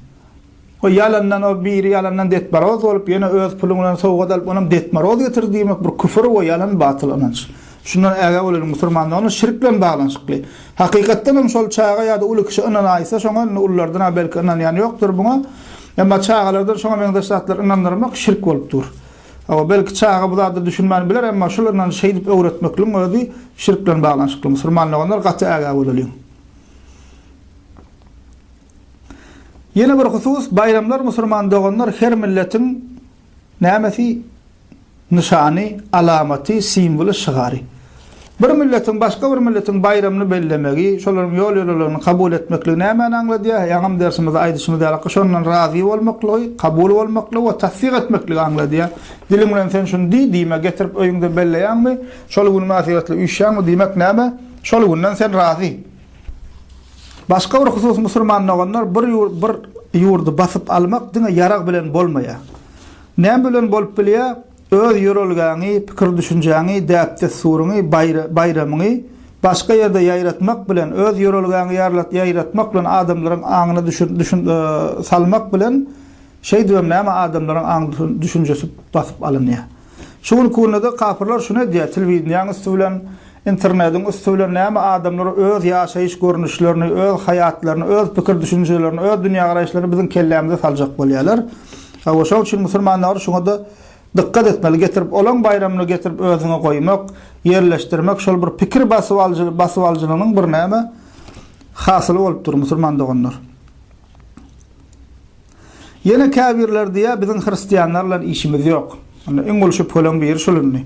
O ýalandan o biri ýalandan detmaroz bolup ýene öz puluň bilen sowgat alyp onam detmaroz getirdi diýmek bir küfür we ýalan batyl ynanç. Şundan ägä bolalyň musurmanlar ony şirk bilen baglanyşykly. Hakykatdan hem şol çaga ýa-da uly kişi ynanaýsa şoňa indi ululardan-a belki ynanýan ýokdur buňa. Emma çagalardan şoňa meňzeş zatlary ynandyrmak şirk bolup dur. Hawa belki çaga bu zada düşünmän biler emma şul ynanjy şeýdip öwretmekligiň özi şirk bilen baglanyşykly. Musurman doganlar gaty ägä bolalyň. Ýene bir husus, baýramlar musurman doganlar her milletiň nämesi? Nyşany, alamaty, simwoly, şygary. Bir milletiň başga bir milletiň baýramyny bellemegi, şolaryň ýol-ýörelgelerini kabul etmekligi nämäni aňladýar? Ýaňam dersimizde aýdyşymyz ýaly, şondan razy bolmaklygy, kabul bolmaklygy we tassyk etmekligi aňladýar. Diliň bilen sen şuny diý, diýme, getirip öýüňde belleýäňmi, şol gün mynasybetli üýşýäňmi, diýmek näme? Şol günden sen razy. Başga bir husus musurman doganlar bir bir ýurdy basyp almak diňe ýarag bilen bolmaýar. Näme bilen bolup bilýär? Öz ýörelgäňi, pikir-düşünjäňi, däp-dessuryňy, baýramyňy başga ýerde ýaýratmak bilen, öz ýörelgäňi ýaýratmak bilen adamlaryň aňyna düşün salmak bilen şeýdibem näme adamlaryň aň düşünjesi basyp alynýar. Şu günki günde-de kapyrlar şuny edýär, telewideniýäň üsti bilen, internediň üsti bilen näme adamlar öz ýaşaýyş görnüşlerini, öz haýatlaryny, öz pikir-düşünjelerini, öz dünýägaraýyşlaryny biziň kellämize saljak bolýarlar. Hawa, şoň üçin musulmanlar şuňa-da dykgat etmeli. Getirip olaň baýramyny getirip özüňe goýmak, ýerleşdirmek şol bir pikir basyp alyjy, basyp alyjylygynyň bir näme hasyly bolup dur musulman doganlar. Ýene käbirleri diýýär, biziň hristianlar bilen işimiz ýok. Onda iň uly şübheleň biri şul indi.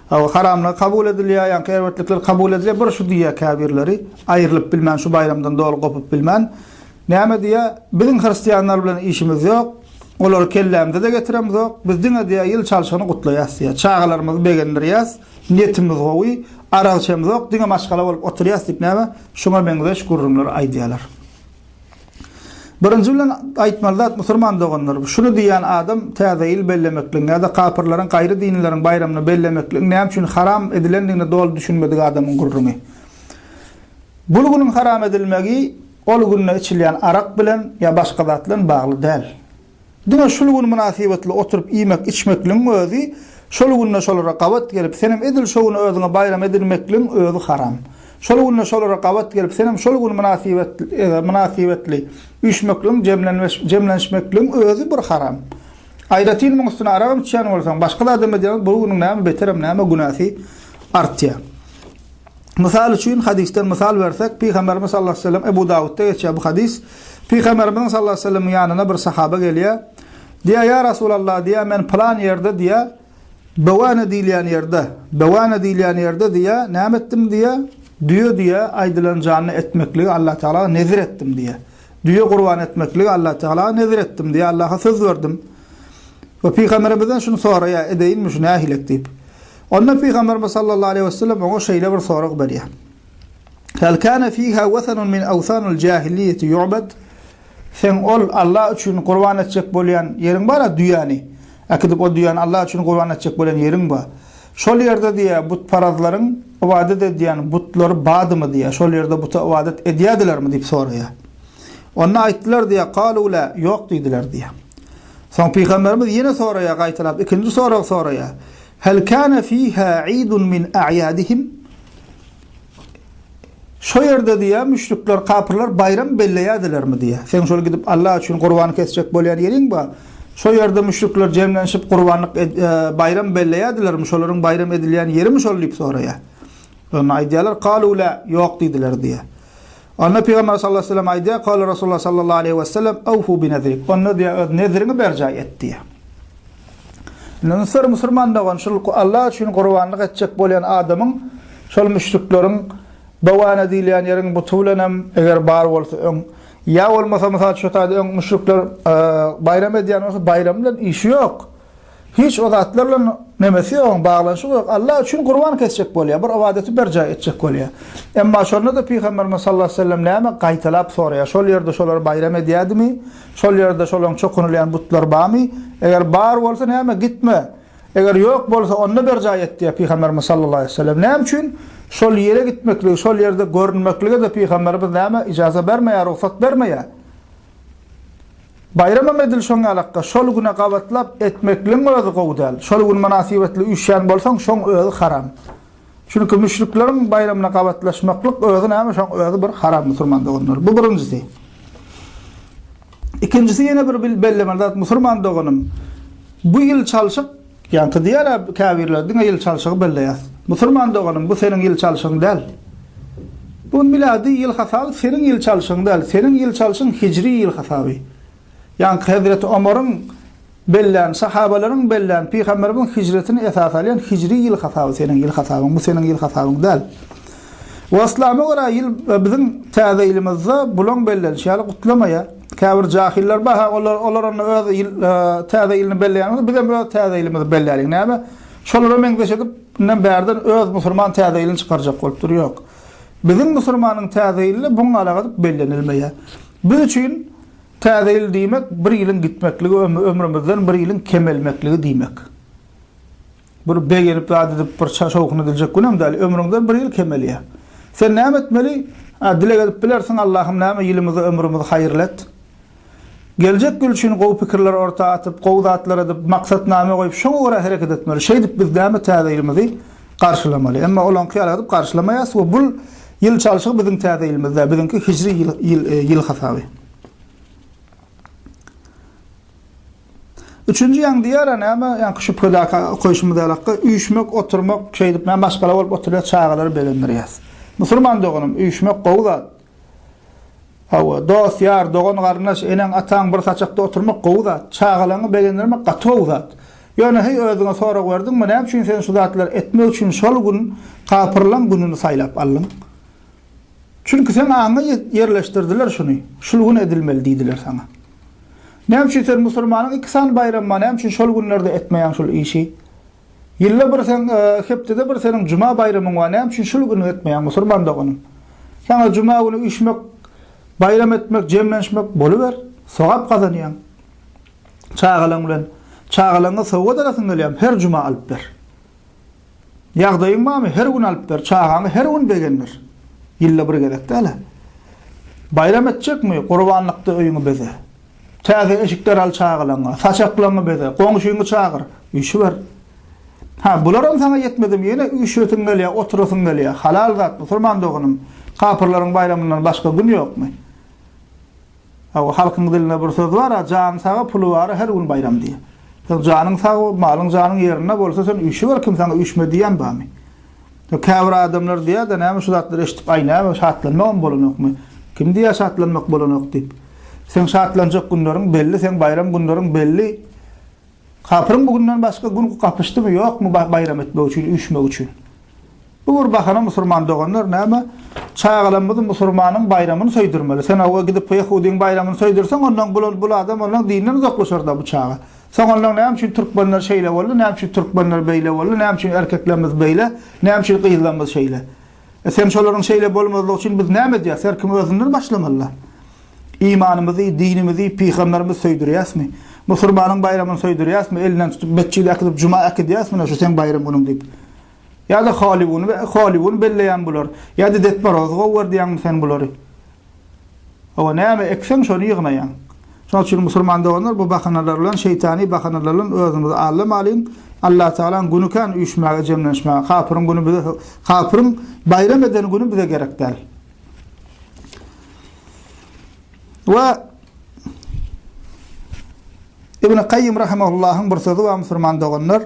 Hawa, haramlygy kabul edilýär, ýaňky erbetlikler kabul edilýär, bir şu diýýär käbirleri, aýrylyp bilmän, şu baýramdan doly gopup bilmän. Näme diýýär? Biziň hristianlar bilen işimiz ýok, olary kellämize-de getiremzok, biz diňe diýýär, ýyl çalşygyny gutlaýas diýýär. Çagalarymyzy begendirýäs, niýetimiz gowy, arak içemzok, diňe maşgala bolup oturýas diýip näme, şuňa meňzeş gürrüňleri aýdýarlar. Birinji bilen aýtmaly zat musurman doganlar, şuny diýýän adam täze ýyl bellemekligiň ýa-da kapyrlaryň gaýry dinlileriň baýramyny bellemekligiň näme üçin haram edilendigine doly düşünmedik adamyň gürrüňi. Bul günüň haram edilmegi ol günde içilýän arak bilen ýa başga zat bilen bagly däl. Diňe şul gün mynasybetli oturyp iýmek içmekligiň özi şol günde şolara gabat gelip senem edil şo güni özüňe baýram edinmekligiň özi haram. Şol günde şolara gabat gelip senem şol gün mynasybetli üýşmekligiň jemlenişmekligiň özi bir haram. Aýratyn muň üstüne aragam içýän bolsaň başga zadam edýän bu günüň näme beterem näme günäsi artýar. Mysal üçin, hadysdan mysal bersek, Pygamberimiz sallallahu aleýhi we sellem, Ebu Dawudda geçýär bu hadys. Pygamberimiziň sallallahu aleýhi we sellemiň ýanyna bir sahaba gelýär. Diýýär, Ýa Rasulallah, diýýär, men pylan ýerde diýýär, Bewane diýilýän ýerde, Bewane diýilýän ýerde diýýär, näme etdim diýýär, düýe diýýär, aýdylan janyny etmekligi Allah Tagala nezir etdim diýýär. Düýe gurban etmekligi Allah Tagala nezir etdim diýýär, Allaha söz berdim. We Pygamberimizden şuny soraýar, edeýinmi şu nähilek diýip. Onda Pygamberimiz sallallahu aleýhi we sellem oňa şeýle bir sorag berýär. Hel kana fiha wasanun min awsanil jahiliyyeti yu'bad? Seň ol Allah üçin gurban etjek bolýan ýeriň bar-a düýäni. Äkidip o düýäni Allah üçin gurban etjek bolýan ýeriň bar. Şol ýerde diýýär butparazlaryň ybadat edýän butlary bardymy diýýär. Şol ýerde buta ybadat edýärdilermi diýip soraýar. Onda aýtdylar diýýär, kalu la, ýok diýdiler diýýär. Soň Pygamberimiz ýene soraýar gaýtalap ikinji sorag soraýar. Hel kana fiha idun min a'yadihim? Şo ýerde diýýär, müşrikler, kapyrlar baýram belleýärdilermi diýýär. Seň şol gidip Allah üçin gurban kesjek bolýan ýeriň bar. Şo ýerde müşrikler jemlenişip gurbanlyk baýram belleýärdilermi, şolaryň baýram edilýän ýerimi şol diýip soraýar. Onda aýdýarlar, Kalu la, ýok diýdiler diýýär. Onda Pygamber sallallahu aleyhi ve sellem aýdýar, Kala Rasulullah sallallahu aleyhi ve sellem, Awfu bi nezrik. Onda diýýär, öz nezriňi berjaý et diýýär. Indi ünsler musulman dogan şul Allah üçin gurbanlyk etjek bolýan adamyň şol müşrikleriň Bewana diýilýän ýeriň buty bilenem eger bar bolsa öň ýa bolmasa mysal şu taýda öň müşrikler baýram edýän bolsa baýram bilen işi ýok. Hiç o zatlar bilen nemesi ýok, baglanyşygy ýok. Allah üçin gurban kesjek bolýar, bir ybadaty berjaý etjek bolýar. Emma şonda-da Pygamberimiz sallallahu aleýhi we sellem näme gaýtalap soraýar? Şol ýerde şolar baýram edýädimi? Şol ýerde şolaryň çokunylýan butlary barmy? Eger bar bolsa näme gitme. Eger ýok bolsa onda berjaý et diýýär Pygamberimiz sallallahu aleýhi we sellem. Näme üçin? Şol ýere gitmekligi, şol ýerde görünmeklige-de Pygamberimiz näme ijaza bermeýär, rugsat bermeýär. Baýramam edil şoň ýalakka, şol güne gabatlap etmekligiň özi gowy däl. Şol gün mynasybetli üýşýän bolsaň, şoň özi haram. Çünki müşrikleriň baýramyna gabatlaşmaklyk özi näme, şoň özi bir haram musurman doganlar. Bu birinjisi. Ikinjisi ýene bir bellemeli zat musurman doganym. Bu ýyl çalşyk Ýaňky diýýär-ä käbirleri diňe ýyl çalşygy belleýäs. Musurman doganym bu seniň ýyl çalşygyň däl. Bu milady ýyl hasaby seniň ýyl çalşygyň däl. Seniň ýyl çalşyň hijri ýyl hasaby. Ýaňky hezreti Omaryň bellän, sahabalaryň bellän, pygamberimiziň hijretini esas alýan hijri ýyl hasaby seniň ýyl hasabyň. Bu seniň ýyl hasabyň däl. We yslama görä ýyl biziň täze ýylymyzda bulaň bellenişi ýaly gutlamaýar. Käbir jahiller bar, ha olar olar onda öz ýyl täze ýylyny belleýän bolsa, bizem öz täze ýylymyzy belläliň. Näme? Şolara meňzeş edip, indem bärden öz musurman täze ýylyny çykarjak bolup dur. Ýok. Biziň musurmanyň täze ýyly buňňalak edip bellenilmeýär. Biz üçin täze ýyl diýmek bir ýylyň gitmekligi, ömrümizden bir ýylyň kemelmekligi diýmek. Bir begenip zat edip bir şowhun ediljek günem däl, ömrüňden bir ýyl kemelýär. Sen näme etmeli? A, dileg edip bilersiň, Allahym näme ýylymyzy, ömrümizi haýyrly et. Geljek ýyl üçin gowy pikirler orta atyp, gowy zatlar edip, maksatnama goýup, şoňa görä hereket etmeli. Şeýdip biz näme täze ýylymyzy garşylamaly. Emma olaňky ýaly edip garşylamaýas we bul ýyl çalşygy biziň täze ýylymyz däl, biziňki hijri ýyl, ýyl, ýyl hasaby. Üçünji ýaň diýer-ä näme, ýaňky şübhedäki okaýşymyz ýalakga, üýşmek, oturmak, şeýdip näme maşgala bolup oturýas, çagalary begendirýäs. Musulman doganym, üýşmek gowy zat. Hawa, dost, ýar, dogan-garyndaş, eneň, ataň bir saçakda oturmak gowy zat. Çagalaryňy begendirmek gaty gowy zat. Ýöne heý özüňe sorag berdiňmi, näme üçin sen şu zatlary etmek üçin şol gün kapyrlaň gününi saýlap aldyň? Çünki seň aňyňa ýerleşdirdiler şuny, şul gün edilmeli diýdiler saňa. Näme üçin sen musulmanyň iki sany baýramy bar, näme üçin şol günlerde etmeýäň şul işi? Ýylda bir seň, hepdede bir seniň juma baýramyň bar, näme üçin şul gün etmeýäň musulman doganym? Saňa juma güni üýşmek, baýram etmek, jemlenişmek boluber, sogap gazanýaň. Çagalaň bilen, çagalaňa sowgat alasyň gelýärmi, her juma alyp ber. Ýagdaýyň barmy, her gün alyp ber, çagaňy her gün begendir. Ýylda bir gezek däl-ä. Baýram etjekmi, gurbanlykda öýüňi beze. Täze eşikler al çagalaňa, saçaklaňy beze, goňşyňy çagyr, üýşüber. Ha, bularam saňa ýetmedimi, ýene üýşesiň gelýär, oturasyň gelýär. Halal zat, musulman doganym. Kapyrlaryň baýramyndan başga gün ýokmy? Hawa, halkyň dilinde bir söz bar-a, Jany saga, puly bara her gün baýram diýip. Seň janyň sag, malyň janyň ýerinde bolsa sen üýşüber, kim saňa üýşme diýen barmy? Käbir adamlar diýýär-de, näme şu zatlary eşidip, aý näme şatlanmagam bolanokmy? Kim diýýär şatlanmak bolanok diýip? Seň şatlanjak günleriň belli, seň baýram günleriň belli. Kapyryň bu günden başga gün gapyşdymy, ýokmy baýram etmek üçin, üýşmek üçin? Bu bir bahana musurman doganlar näme çagalarymyzy musurmanyň baýramyny söýdürmeli. Sen owa gidip ýehudyň baýramyny söýdürseň ondan bul bul adam ondan dinden uzaklaşarda bu çaga. Soň ondan näme üçin türkmenler şeýle boldy, näme üçin türkmenler beýle boldy, näme üçin erkeklerimiz beýle, näme üçin gyzlarymyz şeýle. E sen şolaryň şeýle bolmazlygy üçin biz näme edýäs? Her kim özünden başlamalyda. Imanymyzy, dinimizi, pygamberimizi söýdürýäsmi? Musurmanyň baýramyny söýdürýäsmi? Elinden tutup metjide äkidip juma äkidýäsmi şu seň baýram günüň diýip. Ýa-da Hollywood, Hollywood belleýän bular. Ýa-da Ded Morozy gowy gör diýýäňmi sen bulary? Hawa, näme ekseň şony ýygnaýaň. Şonuň üçin musulman doganlar bu bahanalar bilen, şeýtany bahanalar bilen özümizi aldamalyň. Allatagalaň güni kän üýşmäge, jemlenişmäge. Kapyryň güni bize, kapyryň baýram eden güni bize gerek däl. We Ibn Kaýym rahimahullahyň bir sözi bar musulman doganlar.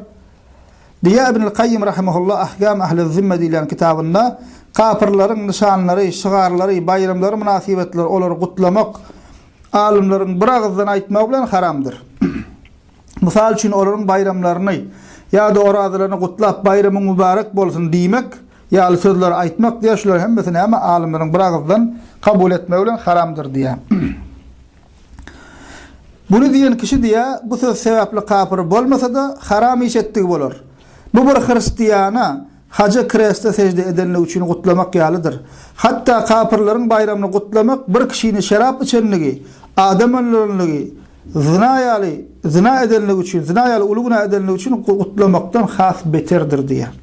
Diýýär Ibnül Kaýýym rahimehullah Ahkam Ahli-Zimme diýlen kitabynda, Kapyrlaryň nyşanlary, şygarlary, baýramlary mynasybetli olary gutlamak alymlaryň bir agyzdan aýtmagy bilen haramdyr. Mysal üçin olaryň baýramlaryny ýa-da orazalaryny gutlap baýramyň mübarek bolsun diýmek ýaly sözleri aýtmak diýýär, şularyň hemmesi näme alymlaryň bir agyzdan kabul etmegi bilen haramdyr diýýär. Buny diýen kişi diýýär, bu söz sebäpli kapyr bolmasa-da, haram iş etdigi bolar. Bu bir hristiana haja kreste sežde edenligi üçin gutlamak ýalydyr. Hatda kapyrlaryň baýramyny gutlamak bir kişini şerap içenligi, adam öldürenligi, zyna ýaly zyna edenligi üçin, zyna ýaly uly günä edenligi üçin gutlamakdan has beterdir diýýär.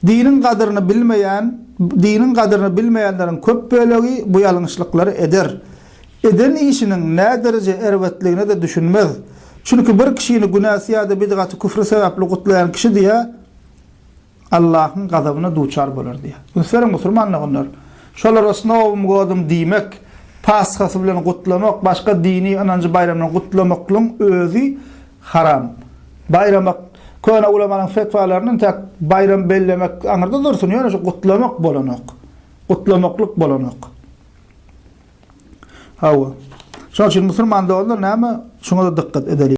Diniň gadyryny bilmeýän, diniň gadyryny bilmeýänleriň köp bölegi bu ýalňyşlyklary eder. Eden işiniň nädereje erbetligine-de düşünmez. Çünki bir kişini günäsi ýa-da bidgaty küfri sebäpli gutlaýan kişi diýýär, Allahyň gazabyna duçar bolar diýýär. Üns beriň musulman doganlar! Şolara s nowym godym diýmek, Pashasy bilen gutlamak, başga dini ynanjy baýramyny gutlamaklygyň özi haram. Baýramak, köne ulamanyň fetwalaryndan entäk baýram bellemek aňyrda dursun, ýöne şu gutlamak bolanok. Gutlamaklyk bolanok. Hawa. Şonuň üçin musulman doganlar näme? Şuňa-da dykgat edeliň.